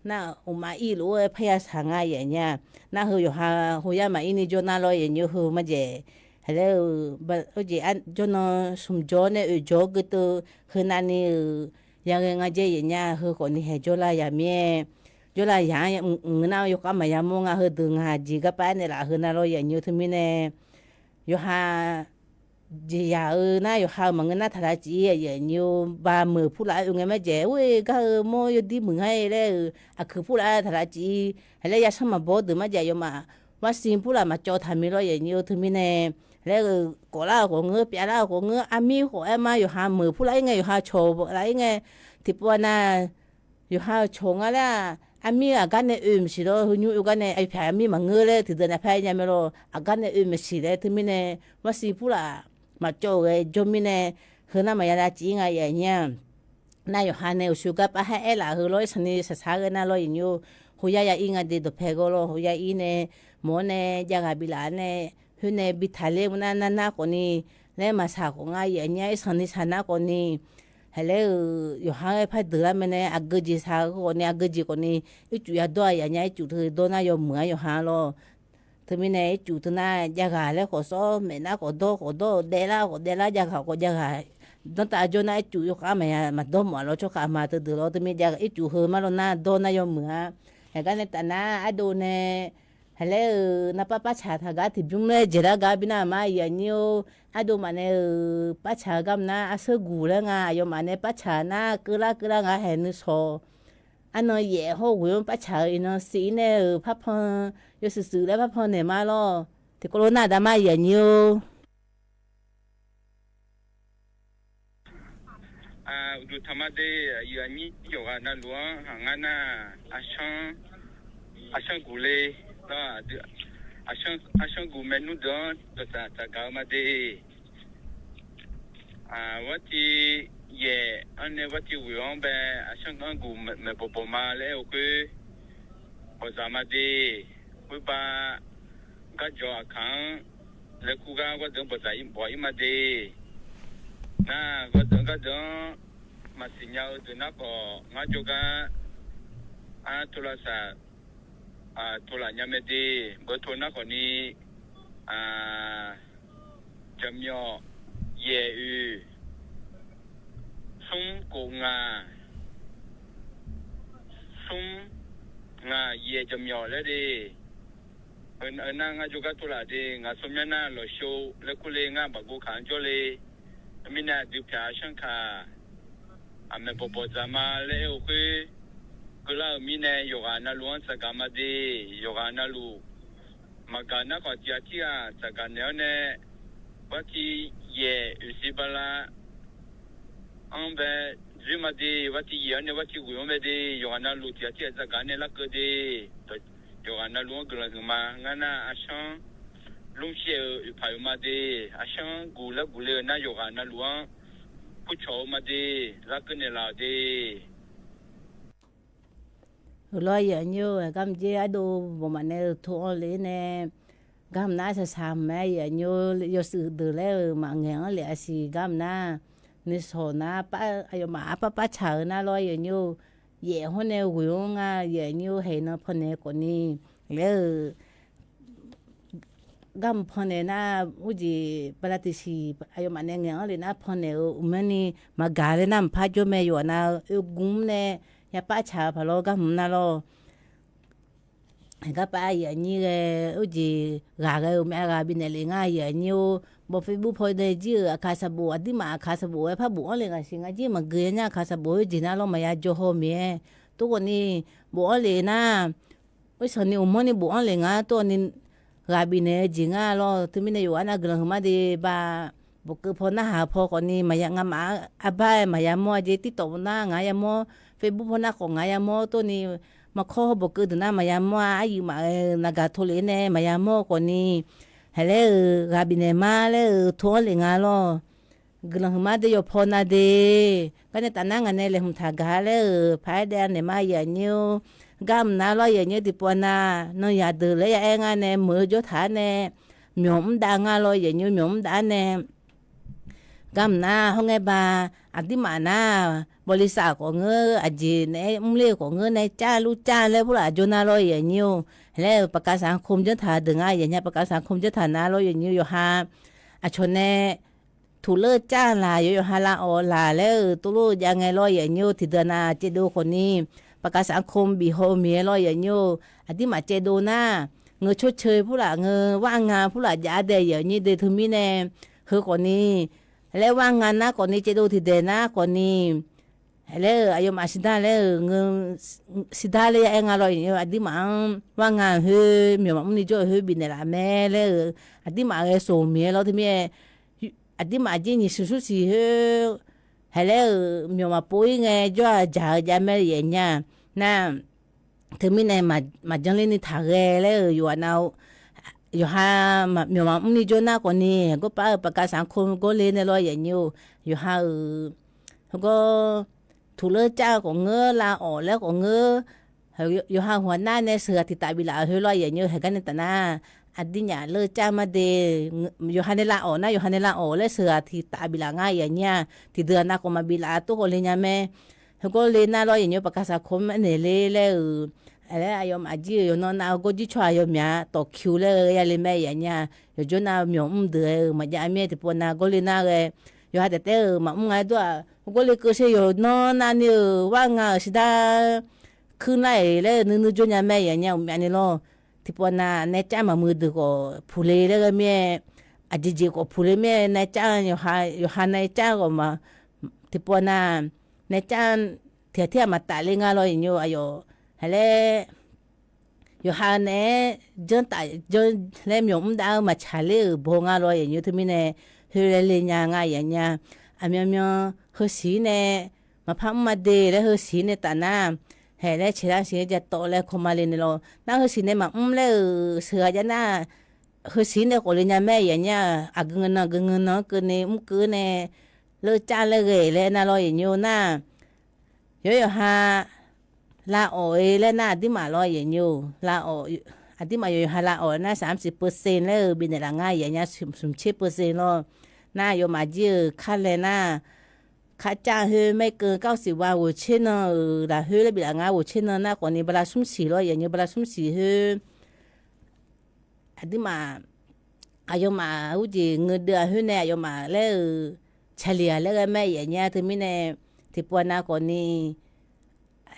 nar, uqmaf ir lof-aer parya saq nga yaf nya. Nar heu yawqha hoyar maqir ni jawr nar lawr yaf nymr, heu marjaeq haeq laer-euq jeq jawrnan smq jawr nae oeq jawr guiteuv heu nav ni-euq yaghae nga jeq yaf nya. Heu khawf ni haeq jawrlar yaf mir-aer, jawrlar yaf-anr mq ngeur nar yawkhav maqya mawr nga. Heudeuq ngaq jeq garpar aernaeq laf heu nar lawr yaf nymr, teumirnae yawqha jeqzaq-eu nar yawqha-euq maqngeur nar taqlaf cif-ir yaf nymr, ba meuq purlaf-aer oe ngae marjaeq, or-e gar-eu mawr yawdir muiq ngar-e laer-euq aqkuiq purlaf-aer taqlaf cif-ir. Haeq laer yasanr maqbaw-awr deuq marjaeq yawmaf, varsi purlaf maqcawv taq mir lawr yaf nymr-eu, teumirnae laer-euq kawflar-euq khawf ngeur, pyavlar-euq khawf ngeur, armir khawf aer ma, yawqha meuq purlaf-ir ngae, yawqha cawq laf-ir ngae, tiqpov-a nar yawqha-euq cawq nga laer-aq, armir aqgar nae oe maqsiq lawr, heu nymr oe gar nae arpyaq armir maqngeur laer tiqdeuq nae par aer nya mae lawr, aqgar nae oe maqsiq laer. Teumirnae varsi purlaf maqcawv-euq ghae jawr mirnae, heu nar maqya lavcif-ir nga yaf nya. Nar yawqha nae uqshoe garpar haer aer laf heu lawr, irsaq ni saqsaq ghae nar lawr yaf nymr, hoyar ya ir nga de dawqpae gawr lawr, hoyar ir nae mawq-awr nae javghaq biflaf-awr nae, khoer nae bi taqler nar nar nar khawf ni laer maqsaq khawf nga yaf nya, irsaq ni saq nar khawf ni haeq laer-euq yawqha-aer par deuq lar mae nae, aqgeu jeq saq-eu khawf ni, aqgeu jeq khawf ni ircuf yadawr-a yaf nya, ircuf teu dawr nar yawmuiq-a yawqha lawr. Teumirnae ircuf teu nar javghaq laer khawf sawr, maef nar khawf dawr, khawf dawr-eu daev lar khawf daev lar, javghaq khawf javghaq danrtav jawr nar ircuf yawkhav maqya maqdawr mawf-a lawr, tsawrkhav ma teu deuq lawr. Teumirnae javghaq ircuf heu mar lawr nar dawr nar yawmuiq-a. Haeq gar nae taf nar ardov nae haeq laer-euq narpar parcaq taq gar tiqbymr laer jeq lar gar bi nar ma yaf nymr-or. Ardov maf nae-euq parcaq-eu gar mq nar arseurguq laer nga, aqyawfmaf nae parcaq nar keuvlar keuvlar nga haeq nuisawq. Arnan yaef hawr ghoeq-anr parcaq-eu iqnan siq-ir nae-euq parpan, yawshuif shuif laer parpan naeq ma lawr. Tiqkawv lof nar aqda mar yaf nymr-or. Uqduq taqma de, aqyuif aqnyir yawqghaq navluf-anr haq ngar nar, aqshanr guq le, aqshanr guq maeqnmr deuq-anr dawqtsaf tsafgaq-eu ma de. Aqwar tiq yaef-anr nae aqwar tiq ghoeq-anr bae, aqshanr guq maeqbawq bawq ma laer-eu khoer bawqdzaq ma de. Khoerba garjawq aqkaq-anr laer kur gar gharduq-anr bawqdzaq bawq-ir ma de. Nar gharduq-anr maqsiq nya-eu deuq nar khawf ngar jawrgar ar tov lavsaq tov laf nya mae de. Beuto nar khawf ni, jaqmyawf yaeq oeq smr khof ngaq Ngaq yaef jaqmyawf laer de. Heu nar ngar jawrgar tov laf de, ngaq tsawrmyanr nar lawqshov laer kur le, ngar baqgov kaq-anr jawr le. Mirnae aqdui pyaq-a sharkaq, aqmaeq bawqbawq dzaq ma laer aer-eu khoer, keuvlar-euq mirnae yawqghaq navluf-anr tsaqgaq ma de. Yawqghaq navluf maqgaq nar khawf tiq ghaq tirghaq tsaqgaq naeq-awr nae, barti yaef oeqsiq bala-anr bae dzoer ma de, barti yaef-awr nae barti ghoeq-anr bae de. Yawqghaq navluf tiq ghaq tirghaq tsaqgaq nae larkeuv de. Yawqghaq navluf-anr guiqlanq huiq ma. Ngar nar arshanr lmr shaev-eu oeqpaq oeq ma de. Arshanr guq lar guq le-eu nar yawqghaq navluf-anr kurcawq-eu ma de. Larkeuv naeqlaf-awq de. Heulof-aer yawqnyir-eu garmq jer ardov bawqmaf nae-eu to-anr le nae, garmq nar shaqshaq maqaer yawqnyir-eu yawshuif deuq laer-euq maqngaeq-anr lef-a siq. Garmq nar nuishawq nar aqyawfmaf arpar parcaq-eu nar lawr yawqnyir-eu, yaef hawr nae ghoeq-anr nga yawqnyir-eu haeq nan pannaeq khawfni laer-euq garmq pannaeq nar, urjeq bala tiqsiq aqyawfmaf nae ngaeq-anr lef nar pannaeq-eu uqmyanrni maqgaq laer nar mqpar jawr mae. Yawqghaq nav-eu oegmr nae yapar tsaq-eu paq lawr garmq nar lawr. Garpar yawqnyir ghae, urjeq ghaq ghae-euq myav ghaq bifnaeq lef ngar yawqnyir-or. Bawf Facebook paw nae jir-euq aqkaq saqbof aqdirmaf aqkaq saqbof-aer par bof-anr lef ngaq siq. Ngar jir maqgeu nya nya aqkaq saqbof-aer jeq nar lawr maqya jawr haw mir-aer. Tov khawfni bof-anr lef nar, irsanqni uqmanrni bof-anr lef ngar tov khawfni ghaq bifnaeq-eu jeq ngar lawr. Teumirnae yawqghaq nav guiqlanq huiqma de ba. Bofkeuv paw narhaq paw khawfni maqya ngamaf arbar-aer maqya mawr-a jeq. TikTok nar ngaq yamawr, Facebook paw nar khawf ngaq yamawr tov ni, maqkawr bofkeuv deuq nar maqya mawr-a. Aryuif maf-eu naqgaq tov lef nae maqya mawr-eu khawfni, haeqlaer-euq ghaq bifnaeq ma laer-euq to-anr lef nga lawr. Guiqlanq huiqma de yawqpaw nav de. Garnae tafnar ngaq nae laeqhmq taq gaq laer-euq paq-aer daev naeq ma yawqnyir-or. Garmq nar lawr yawqnyir tiqpov nav, nan yaq deuq laer ya aer ngar nae meuq-eu jawr taq-ar nae, myawq mr dav ngar lawr yawqnyir myawq mr dav-ar nae, garmq nar hawr ngae ba, aqdirmaf nar, bawlisaf khawf ngeur, aqjeq naeq-aer mrler-eu khawf ngeur nae car lur car laer purlaf jawr nar lawr yawqnyir-or. Laer-euq paqkasaq-anr kom janr taq deuq ngar yawqnya paqkasaq-anr kom janr taq nar lawr yawqnyir yawqha aqcawq nae tuqleur car laq yawqha lavawf laq laer-euq tov lor-eu jav ngae lawr yawqnyir-or. Tiqdeuq nav caevdov khawfni paqkasaq-anr kom bif haw-eu miqyaer lawr yawqnyir-or. Aqdirmaf caevdov nar, ngeur tsawrceu purlaf ngeur var nga purlaf jav-ar dae yawqnyir de teumirnae, heu khawfni laer var nga nar khawfni caevdov tiqdaeq nar khawfni, laer-euq aqyawfmaf siqdar laer-euq ngeur, siqdar laer ya aer nga lawr yawqnyir-or. Aqdirmaf-anr var nga-euq khoer myawq maqmr ni jawr-euq khoer bifnaeq laf mae laer-euq, aqdirmaf ghae soq miqyaer lawr teumirnae, aqdirmaf jir nyiq siq smr siq khoer, haeqlaer-euq myawq maqpov-ir ngae jawr-aq jaq-eu jav mae yawqnya nar, teumirnae maqjanr ler ni taq ghae laer-euq yawqha nav, yawqha myawq maqmr ni jawr nar khawfni, gawrpar-euq paqkasaq-anr kom gawrle nae lawr yawqnyir-or. Yawqha-euq heugar tuqleur car khawf ngeur lavawf laer khawf ngeur, yawqha hawq nar nae sheuqghaq tiqtaf biflaf-euq khoer lawr yawqnyir-or. Haeqgar nae tafnar aqdirnyaf leur car ma de, yawqha nae lavawf nar yawqha nae lavawf laer sheuqghaq tiqtaf biflaf ngar yawqnyir-a. Tiqdeuq-aq nav khawf maqbiflaf tov khawf le nya mae. Heugar le nar lawr yawqnyir-or paqkasaq kom-anr naeq ler laer-euq, laer aqyawfmaf jir-euq yawqnan nav-eu gawr jir tsawrhaq yawmyaq tawq kiu laer-eu ya le mae yawqnya. Yawqjawr nav myawq mr deuq-aer-euq maqjav mir-aer tiqpov nav gawr le nar ghae, yawqha taef taef-euq maqmr nga dov-aq heugar le keuv sher yawqnan navni-euq var nga-euq siqdar kuir nar-iq laer-eu nuinui jawr nya mae yawqnya uqmyav ni lawr. Tiqpov nav nae car maqmuiq deuq khawf puq le laer ghae mir-aer, aqjeq jeq khawf puq le mir-aer nae car, yawqha nae car khawf ma, tiqpov nav nae car tiqghaq tirghaq maqtaf le nga lawr yawqnyir-or. Aqyawf haeqlaer yawqha naeq-aer janr taf janr laer myawq mr dav-eu maqtsaq ler-euq baw nga lawr yawqnyir-or. Teumirnae khoer laer le nya nga yawqnya. Aqmyanmyan heusiq-ir nae maqpar mr ma de laer heusiq-ir nae tafnar, haeq laer caeqlar siq-aer ja tawv laer kawma le nae lawr. Nar heusiq nae maqmr laer-euq sheuqghaq jav nar, heusiq-ir nae khawf le nya mae yawqnya. Aqgeu ngeur nan aqgeu ngeur nan-anr keuvni mr keuv nae leur car laer ghae laer nar lawr yawqnyir-or nar, yawqha yawqha lavawf-e laer nar aqdirmaf lawr yawqnyir-or. Lavawf, aqdirmaf yawqha lavawf nar saqmr siq percent laer-euq bifnaeq laf ngar yawqnya smq tser percent lawr. Nar yawmaf jir-euq kar lae nar, kar car khoer maer keuv kar siq ba ghoeq tser nan-euq lafkhoer laer biflaf ngar ghoeq tser nan nar khawfni bala smr siq lawr yawqnyir bala smr siq khoer aqdirmaf, aqyawfmaf urjeq ngeudeuv-aq khoer nae aqyawfmaf laer-euq caqliq-aq laer ghae mae yawqnya. Teumirnae tiqpov nav khawfni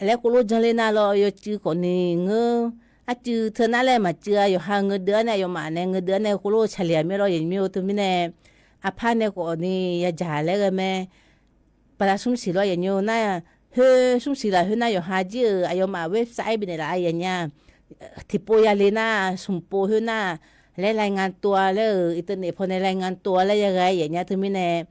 laer khoerlof janr ler nar lawr, yawcuiv khawfni ngeur, arcuiv teu nar laer maqcuiv-a. Yawqha ngeudeuv-anr nae aqyawfmaf nae ngeudeuv-anr nae khoerlof tsaqler-aq mir lawr, yawnyir-eu teumirnae, arpar nae khawfni yadzaq laer ghae mae. Bala smrsiq lawr yawnyir-eu nar, khoer smrsiq lafkhoer nar yawqha jir-euq aqyawfmaf website bifnaeq laf-a yawnyir-a. Tiqpov yale nar smqpov khoer nar, laer รายงานตัว laer-euq อินเทอร์เน็ต pawnae รายงานตัว laer yaghae yawnyir-a teumirnae,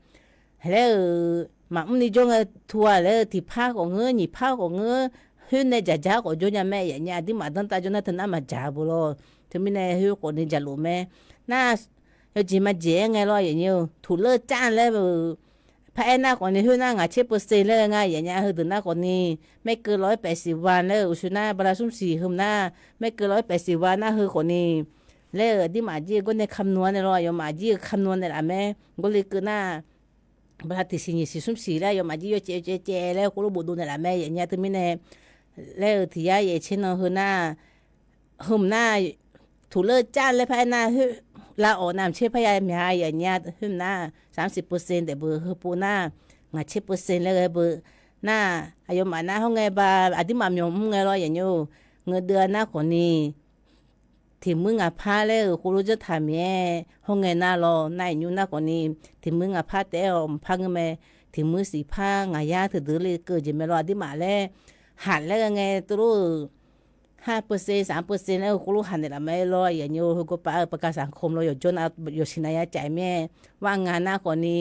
laer-euq maqmr ni jawr ngae tu-a laer-eu tiqpar khawf ngeur, nyiqpar khawf ngeur, khoer nae dzaqdzaq khawf jawr nya mae yawnyir-a. Aqdirmaf danrtav jawr nar teunar maqdzaq-eu beu lawr. Teumirnae khoer khawfni dzaqlof mae. Nar yawjeq maqjeq-aer ngae lawr yawnyir-eu, tuqleur car laer-euq par-aer nar khawfni khoer nar ngaq tser เปอร์เซ็นต์ laer ghae nga yawnyir-a. Heudeuq nar khawfni ไม่เกินร้อยแปดสิบวัน laer-euq uqshoe nar bala smrsiq heu nar ไม่เกินร้อยแปดสิบวัน nar heu khawfni, laer-euq aqdirmaf jir-eu gawr nae kamq-anr nae lawr, aqyawfmaf jir-eu kamq naeqlaf mae. Gawrle keuv nar, bala tiqsiq nyiq siq smrsiq laer aqyawfmaf jir yawcaev caev caev laer khoerlof bofdov naeqlaf mae yawnyir-a teumirnae, laer-euq tiq yar yaef tser nan heu nar, heumq nar, tuqleur car laer par-aer nar khoer, lavawf navmaqtser parya myaq-a yawnyir-a. Khoer nar สามสิบเปอร์เซ็นต์ daef beu, heupov nar ngaq tser เปอร์เซ็นต์ laer ghae beu. Nar aqyawfmaf nar hawr ngae ba, aqdirmaf myawq mr ngae lawr yawnyir-eu, ngeudeuv-a nar khawfni tiqmuir ngaq par laer-euq khoerlof janr taq mir-aer hawr ngae nar lawr, nar aqnymr nar khawfni tiqmuir ngaq par taef-aer-awq mqpar ngeur mae. Tiqmuir siq par ngaq yar teudeuq le keuv-eu jeq mae lawr, aqdirmaf laer haq laer ghae ngae teulof-euq ห้าเปอร์เซ็นต์ สามเปอร์เซ็นต์ laer-euq khoerlof haq naeqlaf mae lawr yawnyir-eu. Heugawr pav-eu ประกันสังคม lawr yawqjawr na yawqsiq nav ya caef mir-aer, war nga nar khawfni,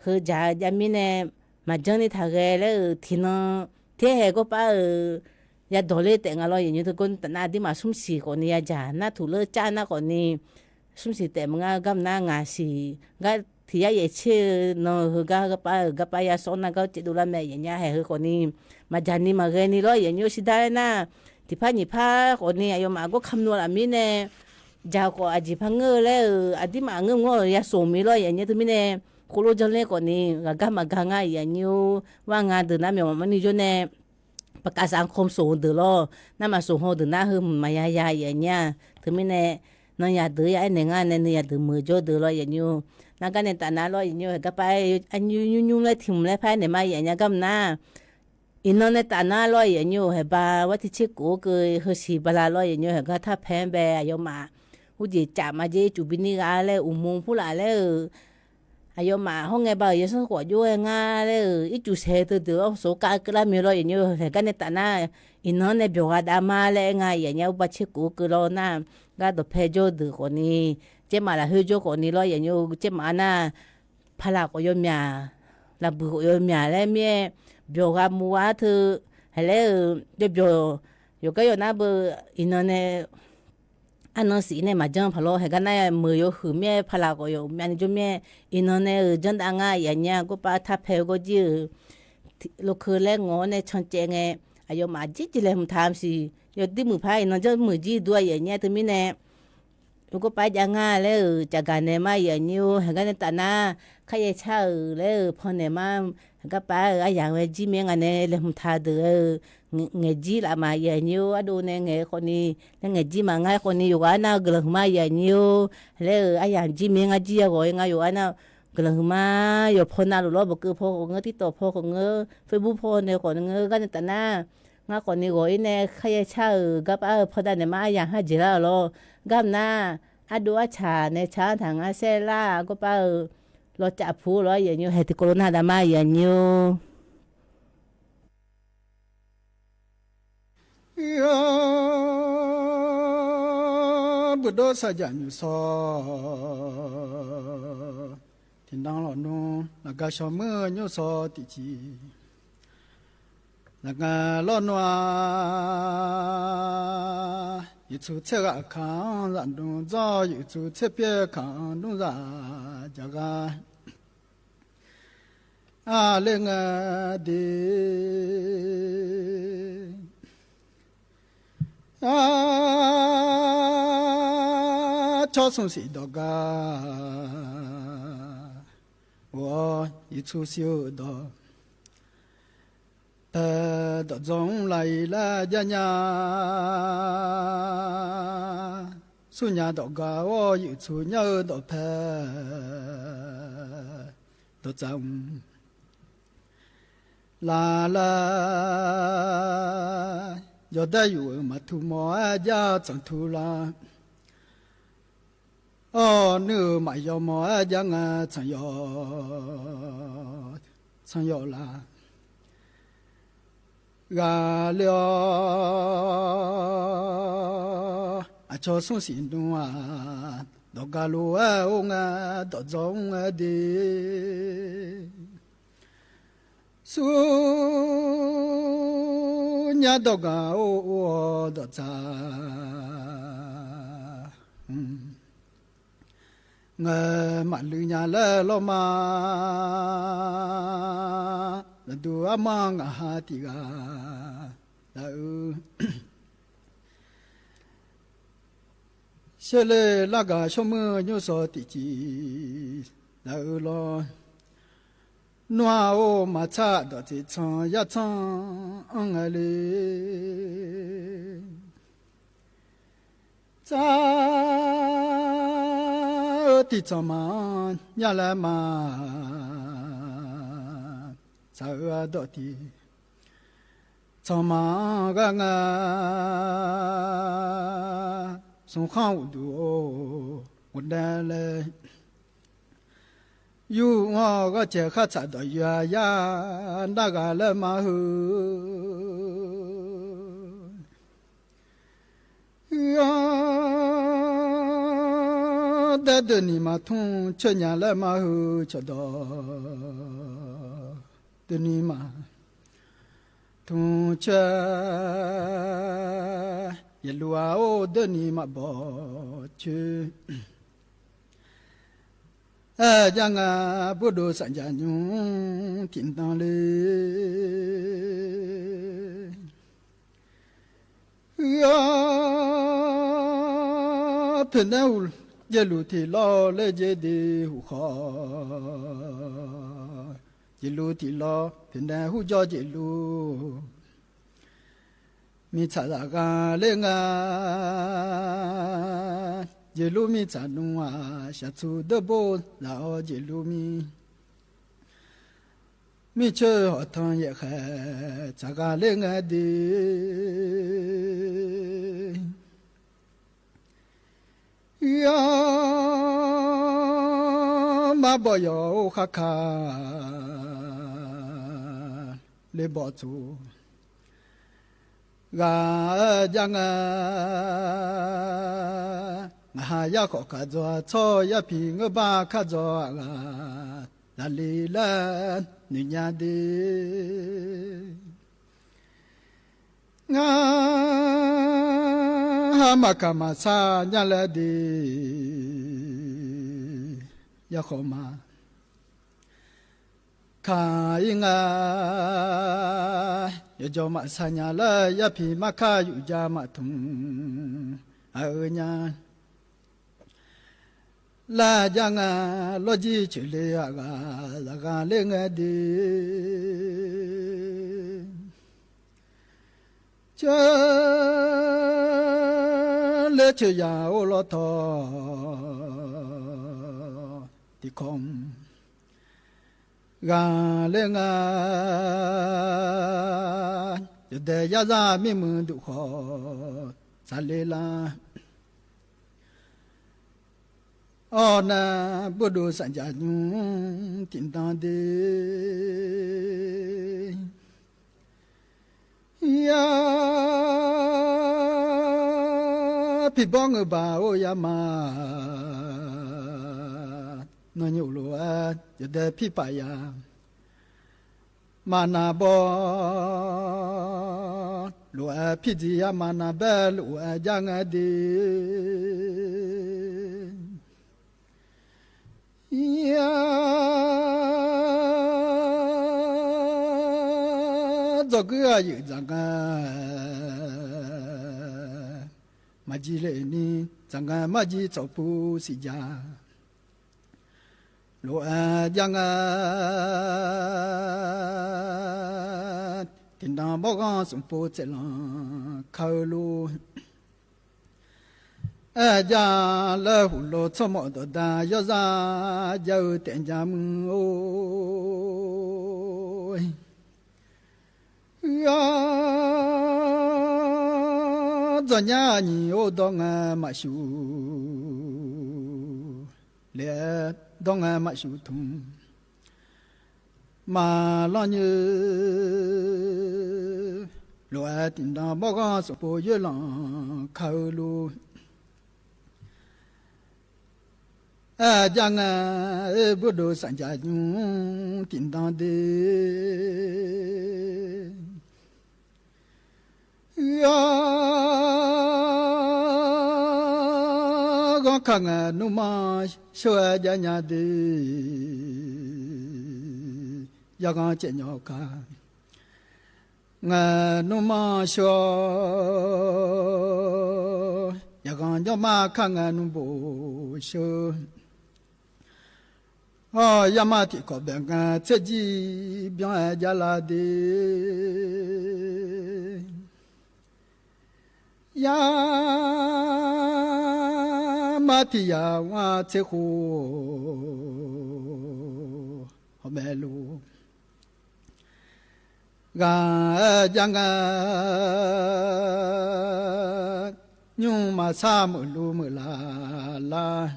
heu dzaq-eu jav mirnae maqjanr ni taq ghae laer-euq tiqnan, terhaeq gawr pav-euq yadawq ler taef nga lawr yawnyir-eu. Teugawr taf nar aqdirmaf smrsiq khawfni yadzaq nar tuqleur car nar khawfni, smrsiq taef maqnga garma nar ngaq siq gar tiq yar yaef tser-eu nan-eu heugar garpav-euq garpav yasawr nar gar caevdov lar mae yawnyir-a. Haeq heu khawfni maqdzaq ni maqghae ni lawr yawnyir-eu. Shirdav aer nar, tiqpar nyiqpar khawfni aqyawfmaf gawr kamq naeqlaf mirnae, dzaq khawf aqjeq par ngeur-eu laer-euq aqdirmaf ngeur mr-awr-euq yashoq mir lawr yawnyir-a teumirnae, khoerlof janr ler khawfni ghaqgar maqgar nga yawnyir-eu. War nga deuq nar myawq maqmr ni jawr nae ประกันสังคม soq-eu deuq lawr, nar maqsoq haw-eu deuq nar heu maqya ya yawnyir-a. Teumirnae, nan yadeuq ya aernaeq nga nae nan yadeuq meuq jawr deuq lawr yawnyir-eu. Nar gar nae taf nar lawr yawnyir-eu, haeq garpav-aer aqnymr nymr laer tiq mq laer par-aer naeq ma yawnyir-a garma nar, iqnan nae taf nar lawr yawnyir-eu, haeq ba war tiq tser kof-eu keuv heusiq bala lawr yawnyir-eu, haeq gar tarpae-anr bae aqyawfmaf urjeq caf maqjav ircuf bini gha laer uqmov purlaf laer-euq aqyawfmaf hawr ngae ba-euq yawsanr khawf jov-aer nga laer-euq ircuf saeq-eu teudeuq-anr soqkav keuvlar mir lawr yawnyir-eu. Haeq gar nae taf nar, iqnan-anr nae byawq gha dav ma laer aer nga yawnyir-a. Urbav tser kof-eu keuv lawr nar, gar dawqpae jawr-eu deuq khawfni, caermaf lafkhoer jawr khawfni lawr yawnyir-eu. Caermaf-a nar, paqlaq khawf yawmyaq, laqbuiq khawf yawmyaq laer mir-aer, byawq gha muv-a teu, haeq laer-euq jawrbyawq, yawqgar yawq nar beu, iqnan nae arnan siq nae maqjanr paq lawr, haeq gar nar meuq yawhuiq mir-aer paqlaq khawf yawmyavni jawr mir-aer, iqnan nae-euq janrdav nga yawnyir-a. Gawrpav tarpae-eu gawrjir-euq lokeu laer ngawq-awr nae cancaev ngae, aqyawfmaf jir jeq laeqhmq taq maqsiq. Yawdir muiq par iqnan janrmuiq jir dur-a yawnyir-a teumirnae, Ur gawrpav jav nga laer-euq caqgaq naeq ma yawnyir-or, haeq gar nae taf nar, kharyaer car-euq laer-euq pannaeq ma. Haeq garpav-aer-euq aryamq-aer jir mir-aer nga nae laeqhmq taq deuq-eu, ngaeq jir laf ma yawnyir-or, ardov nae ngaeq-eu khawfni, laer ngaeq jir ma ngar khawfni yawqghaq arnav-eu guiqlanq huiqma yawnyir-or laer-euq aryamq jir mir-aer ngar jir yaghawq-aer nga yawqghaq arnav-eu guiqlanq huiqma. Yawqpaw navluf lawr baqkeuv paw khawf ngeur, TikTok paw khawf ngeur, Facebook paw nae khawf ngeur, gar nae taf nar, ngar khawfni ghawq-ir nae kharyaer car-euq garpav-eu pandav naeq ma aryamq har jeq lar-euq lawr. Gar nar, ardov arcaq nae car-anr taq ngar saer lar-a gawrpav-eu lawcaf puq-eu lawr yawnyir-or, haeq tiqkawv lo nar dav ma yawnyir-or. Buqdov saqjaq nymq sawq tiqnan lawqnmr, laqga shawr muir-eu nymr sawq tiqciq, laqga lawrnmr-a, yiqtsuq tser ghaq kaq-anr zaqdmr dzawr, yiqtsuq tser pyaer kaq-anr dmr zaq jaq gha. Aqler ngae de, aqcawq smr siq dawq gar, ghawq-awr yiqtsuq siq-eu dawq pae, dawq dzawr-anr lav-ir lar jar nya, smr nya dawq gar-awr yiqtsuq nyar-eu dawq pae, dawq tsaf mr laf lar. Yawdaef yuf-euq maqtu mawr-aer jar tsanq tu lar. Awr nuir-euq maqyaw mawr-aer jar nga tsanq yawf, tsanq yawf lar. Ghaqler-awr aqcawq smr siq nmr-aq, dawq gaq lof-aer or nga, dawq dzaw mr-aer de. Smr nyar dawq gaq or or-awr dawqtsaq ngae maqluiv nya laer lawr ma. Laqduq armar ngaq ha tiq ghaq daq-eu Serle largaq shawr muir nymr shawr tiqciq daq-eu lawr. Nmr-aq or maqtsaq dawq tseq tsanq yar tsanr anr ngae le. Tsar-eu tiqtsanq maqanr nya laer ma. Tsaq-eu ardawq tiq tsanq maqanr gar nga. Smq khanr uqduq-or ghofdae laer, yur-anr-awr gharcae khartsaq dawq yoeq-a yar nar ghaq laer ma heu. Uir-anr daer deuq ni maqtmr coer nya laer ma heu cawqdawq deuq ni maqtmr coer. Yaeqluv-aq or deuq ni maqbawq coer. Aer jar nga burdov safjaq nymr tiqnan le. Uir-anr poeqnaeq hu jeqluq tiq lawr laer jeq de huq khawf, jeqluq tiq lawr poeqnaeq hu jawr jeqluq mirtsaq zaqgha ler nga. Jeqluq mirtsaq nmr-aq shaqtsu deur bor zaq-awr jeqluq mir. Mircoer hawqtanq yaef khaeq tsaq gha ler ngae de. Uir-anr marbawf yawf-or kharka le bawf tsoq ghaq-aer jar nga. Ngaq ha yar khawf kaq dzaw-a tsawr yar piq ngeur bar kar dzaw-a ghaq zaqle laer noeq nya de. Ngar ha maqkaq maqsar nya laer de. Yar khawf ma kaq-ir nga. Yawqjawq maqsar nya laer yar piq mar kar yuf ja maqtmq aq-eu nya. Lar jar nga lawrjir coeqle-aq ghaq zaqgha ler ngae de. Coer ler coeq yaq-or lawr tawq tiqkawv mq ghaq ler nga. Yawdaef yarzar mirmuiq duq khawf tsaqle lar. Awr nar burdov safjaq nymr tiqnan de. Yar piqbawr ngeurbaq-or yar ma. Nawnyaf lof-aer yawdaef pirpaf ya. Maqnaq bawr lof-aer pirdziq ya, maqnaq baer lof-aer jar ngae de. Yar dzawgeuf aqyuif dzaq ngae maqjir le ni, dzaq ngae marjir tsawqpuv siqja lof-aer jar ngae. Tiqnan bawrghanr smqpov tsaevlanq ka-eu lor. Aer jar laer huqlo tsawrmawf dawqda yawrzar jar-eu taef ja muiq-or. Uiq-awr, dzawqnya nyiq-or dawr ngae maqshuq, laer dawr ngae maqshuq tmq. Maqlanr nyoer lof-aer tiqnan bawrghanr sanqpov yoerlanq ka-eu lor. Aqjav ngae, burdov sanqjaq nymr tiqnan de. Uiq-awr, ghanr ka ngae nmrmanr sheu-aer jav nya de. Yaghanr caev nyawq ka ngae nmrmanr sheu-awr, yaghanr jawrmar ka ngae nmrbof sheu. Hawr yarmar tiqkawv bae ngae tserjir byanr-aer javlar de. Yarmar tiq yaq mr-a tser khof hawmae luf. Ghaq-aer jar ngae, nymrma sar meuqlu meuqlaf lar.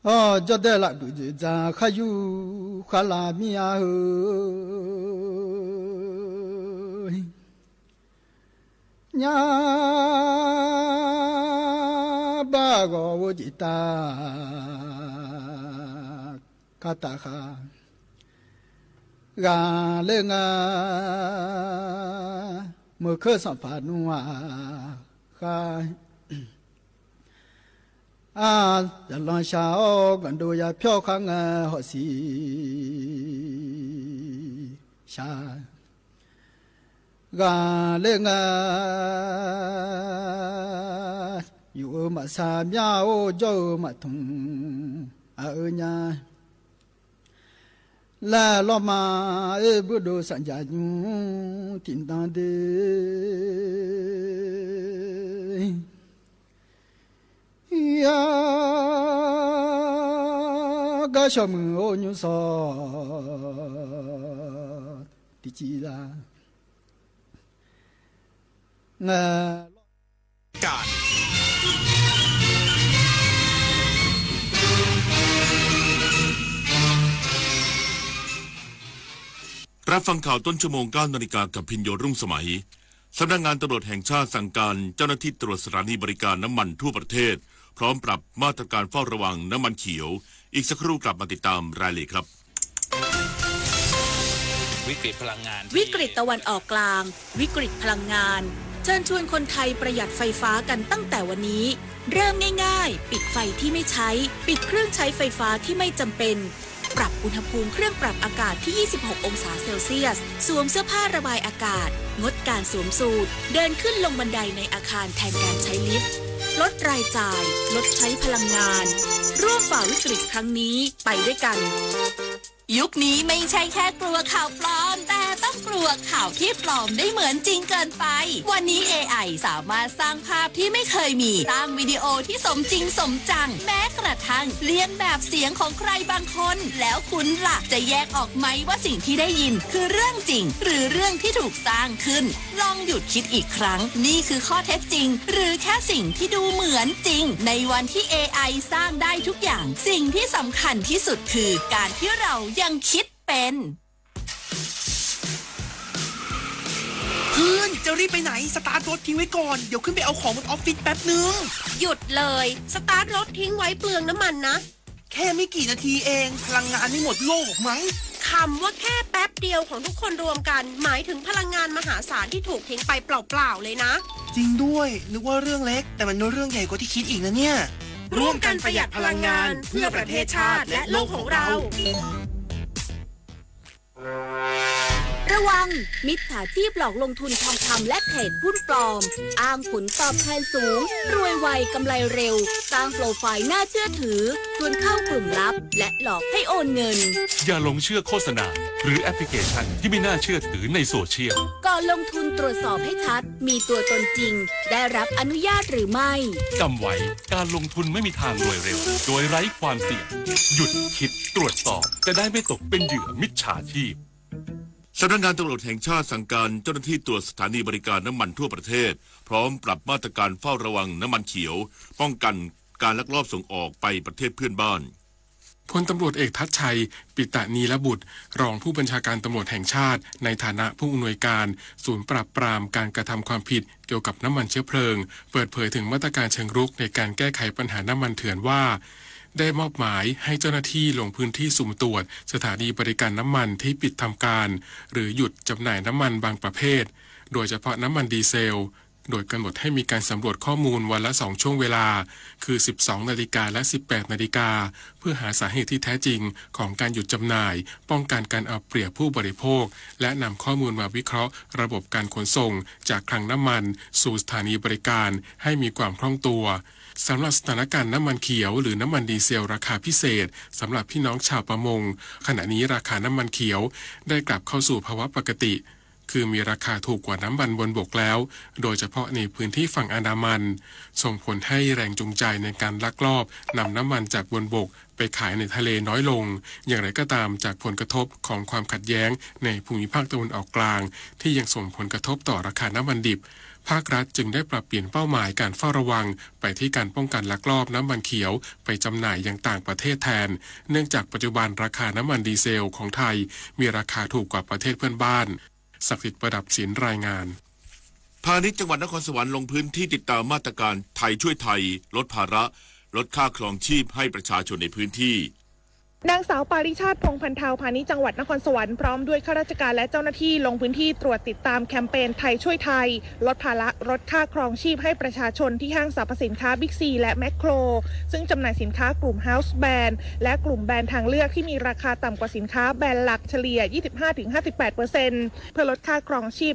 Awr, jawrdaer laf duq dzoeqdzaq khar yur khar lav mir-a heu. Nyarbar ghawq-eu jeq tav kar taf khar. Ghaqler nga, meuq keur sanqpaq nmr-aq khar. Aq, zaqlanr shaq-awr gaqdov ya pyawr khar ngae hawq siq shaq. Ghaqler nga, yuf-eu maqsar myar-or jawr-eu maqtmq aq-eu nya. Laer lawrma-aer burdov sanqjaq nymr tiqnan de. Yar gar shawq muiq-or nymr sawq tiqciv za ngae รับฟังข่าวต้นชั่วโมง เก้านาฬิกา กับพินโย รุ่งสมัย สำนักงานตำรวจแห่งชาติสั่งการเจ้าหน้าที่ตรวจสถานีบริการน้ำมันทั่วประเทศ พร้อมปรับมาตรการเฝ้าระวังน้ำมันเขียว อีกสักครู่กลับมาติดตามรายละเอียดครับ วิกฤตพลังงาน วิกฤตตะวันออกกลาง วิกฤตพลังงาน เชิญชวนคนไทยประหยัดไฟฟ้ากันตั้งแต่วันนี้ เริ่มง่ายๆ ปิดไฟที่ไม่ใช้ ปิดเครื่องใช้ไฟฟ้าที่ไม่จำเป็น ปรับอุณหภูมิเครื่องปรับอากาศที่ ยี่สิบหก องศาเซลเซียส สวมเสื้อผ้าระบายอากาศ งดการสวมสูท เดินขึ้นลงบันไดในอาคารแทนการใช้ลิฟต์ ลดรายจ่าย ลดใช้พลังงาน ร่วมฝ่าวิกฤตครั้งนี้ไปด้วยกัน ยุคนี้ไม่ใช่แค่กลัวข่าวปลอม แต่ต้องกลัวข่าวที่ปลอมได้เหมือนจริงเกินไป วันนี้ เอไอ สามารถสร้างภาพที่ไม่เคยมี สร้างวิดีโอที่สมจริงสมจัง แม้กระทั่งเลียนแบบเสียงของใครบางคน แล้วคุณล่ะ จะแยกออกไหมว่าสิ่งที่ได้ยินคือเรื่องจริง หรือเรื่องที่ถูกสร้างขึ้น ลองหยุดคิดอีกครั้ง นี่คือข้อเท็จจริง หรือแค่สิ่งที่ดูเหมือนจริง ในวันที่ เอไอ สร้างได้ทุกอย่าง สิ่งที่สำคัญที่สุดคือการที่เรายังคิดเป็น เพื่อน จะรีบไปไหน สตาร์ทรถทิ้งไว้ก่อน เดี๋ยวขึ้นไปเอาของบนออฟฟิศแป๊บนึง หยุดเลย สตาร์ทรถทิ้งไว้เปลืองน้ำมันนะ แค่ไม่กี่นาทีเอง พลังงานไม่หมดโลกหรอกมั้ง คำว่าแค่แป๊บเดียวของทุกคนรวมกัน หมายถึงพลังงานมหาศาลที่ถูกทิ้งไปเปล่าๆเลยนะ จริงด้วย นึกว่าเรื่องเล็ก แต่มันเป็นเรื่องใหญ่กว่าที่คิดอีกนะเนี่ย ร่วมกันประหยัดพลังงาน เพื่อประเทศชาติ และโลกของเรา ระวัง มิจฉาชีพหลอกลงทุนทองคำและเทรดหุ้นปลอม อ้างผลตอบแทนสูง รวยไว กำไรเร็ว สร้างโปรไฟล์น่าเชื่อถือ ชวนเข้ากลุ่มลับ และหลอกให้โอนเงิน อย่าหลงเชื่อโฆษณา หรือแอปพลิเคชันที่ไม่น่าเชื่อถือในโซเชียล ก่อนลงทุนตรวจสอบให้ชัด มีตัวตนจริง ได้รับอนุญาตหรือไม่ จำไว้ การลงทุนไม่มีทางรวยเร็ว โดยไร้ความเสี่ยง หยุดคิด ตรวจสอบ จะได้ไม่ตกเป็นเหยื่อมิจฉาชีพ สำนักงานตำรวจแห่งชาติสั่งการเจ้าหน้าที่ตรวจสถานีบริการน้ำมันทั่วประเทศ พร้อมปรับมาตรการเฝ้าระวังน้ำมันเขียว ป้องกันการลักลอบส่งออกไปประเทศเพื่อนบ้าน พลตำรวจเอกทัชชัย ปิตะนีรบุตร รองผู้บัญชาการตำรวจแห่งชาติ ในฐานะผู้อำนวยการศูนย์ปราบปรามการกระทำความผิดเกี่ยวกับน้ำมันเชื้อเพลิง เปิดเผยถึงมาตรการเชิงรุกในการแก้ไขปัญหาน้ำมันเถื่อนว่า ได้มอบหมายให้เจ้าหน้าที่ลงพื้นที่สุ่มตรวจสถานีบริการน้ำมันที่ปิดทำการ หรือหยุดจำหน่ายน้ำมันบางประเภท โดยเฉพาะน้ำมันดีเซล โดยกำหนดให้มีการสำรวจข้อมูลวันละสองช่วงเวลา คือ สิบสองนาฬิกา และ สิบแปดนาฬิกา เพื่อหาสาเหตุที่แท้จริงของการหยุดจำหน่าย ป้องกันการเอาเปรียบผู้บริโภค และนำข้อมูลมาวิเคราะห์ระบบการขนส่งจากคลังน้ำมันสู่สถานีบริการให้มีความคล่องตัว สำหรับสถานการณ์น้ำมันเขียวหรือน้ำมันดีเซลราคาพิเศษสำหรับพี่น้องชาวประมง ขณะนี้ราคาน้ำมันเขียวได้กลับเข้าสู่ภาวะปกติ คือมีราคาถูกกว่าน้ำมันบนบกแล้ว โดยเฉพาะในพื้นที่ฝั่งอันดามัน ส่งผลให้แรงจูงใจในการลักลอบนำน้ำมันจากบนบกไปขายในทะเลน้อยลง อย่างไรก็ตาม จากผลกระทบของความขัดแย้งในภูมิภาคตะวันออกกลาง ที่ยังส่งผลกระทบต่อราคาน้ำมันดิบ ภาครัฐจึงได้ปรับเปลี่ยนเป้าหมายการเฝ้าระวังไปที่การป้องกันลักลอบน้ำมันเขียวไปจำหน่ายยังต่างประเทศแทน เนื่องจากปัจจุบันราคาน้ำมันดีเซลของไทยมีราคาถูกกว่าประเทศเพื่อนบ้าน ศักดิ์สิทธิ์ ประดับศิลป์ รายงาน พาณิชย์จังหวัดนครสวรรค์ลงพื้นที่ติดตามมาตรการไทยช่วยไทย ลดภาระ ลดค่าครองชีพให้ประชาชนในพื้นที่ นางสาวปาริชาติ พงษ์พันเทา พาณิชย์จังหวัดนครสวรรค์พร้อมด้วยข้าราชการและเจ้าหน้าที่ลงพื้นที่ตรวจติดตามแคมเปญไทยช่วยไทย ลดภาระลดค่าครองชีพให้ประชาชนที่ห้างสรรพสินค้าบิ๊กซีและแมคโคร ซึ่งจำหน่ายสินค้ากลุ่ม house brand และกลุ่มแบรนด์ทางเลือกที่มีราคาต่ำกว่าสินค้าแบรนด์หลักเฉลี่ย ยี่สิบห้าถึงห้าสิบแปดเปอร์เซ็นต์ เพื่อลดค่าครองชีพ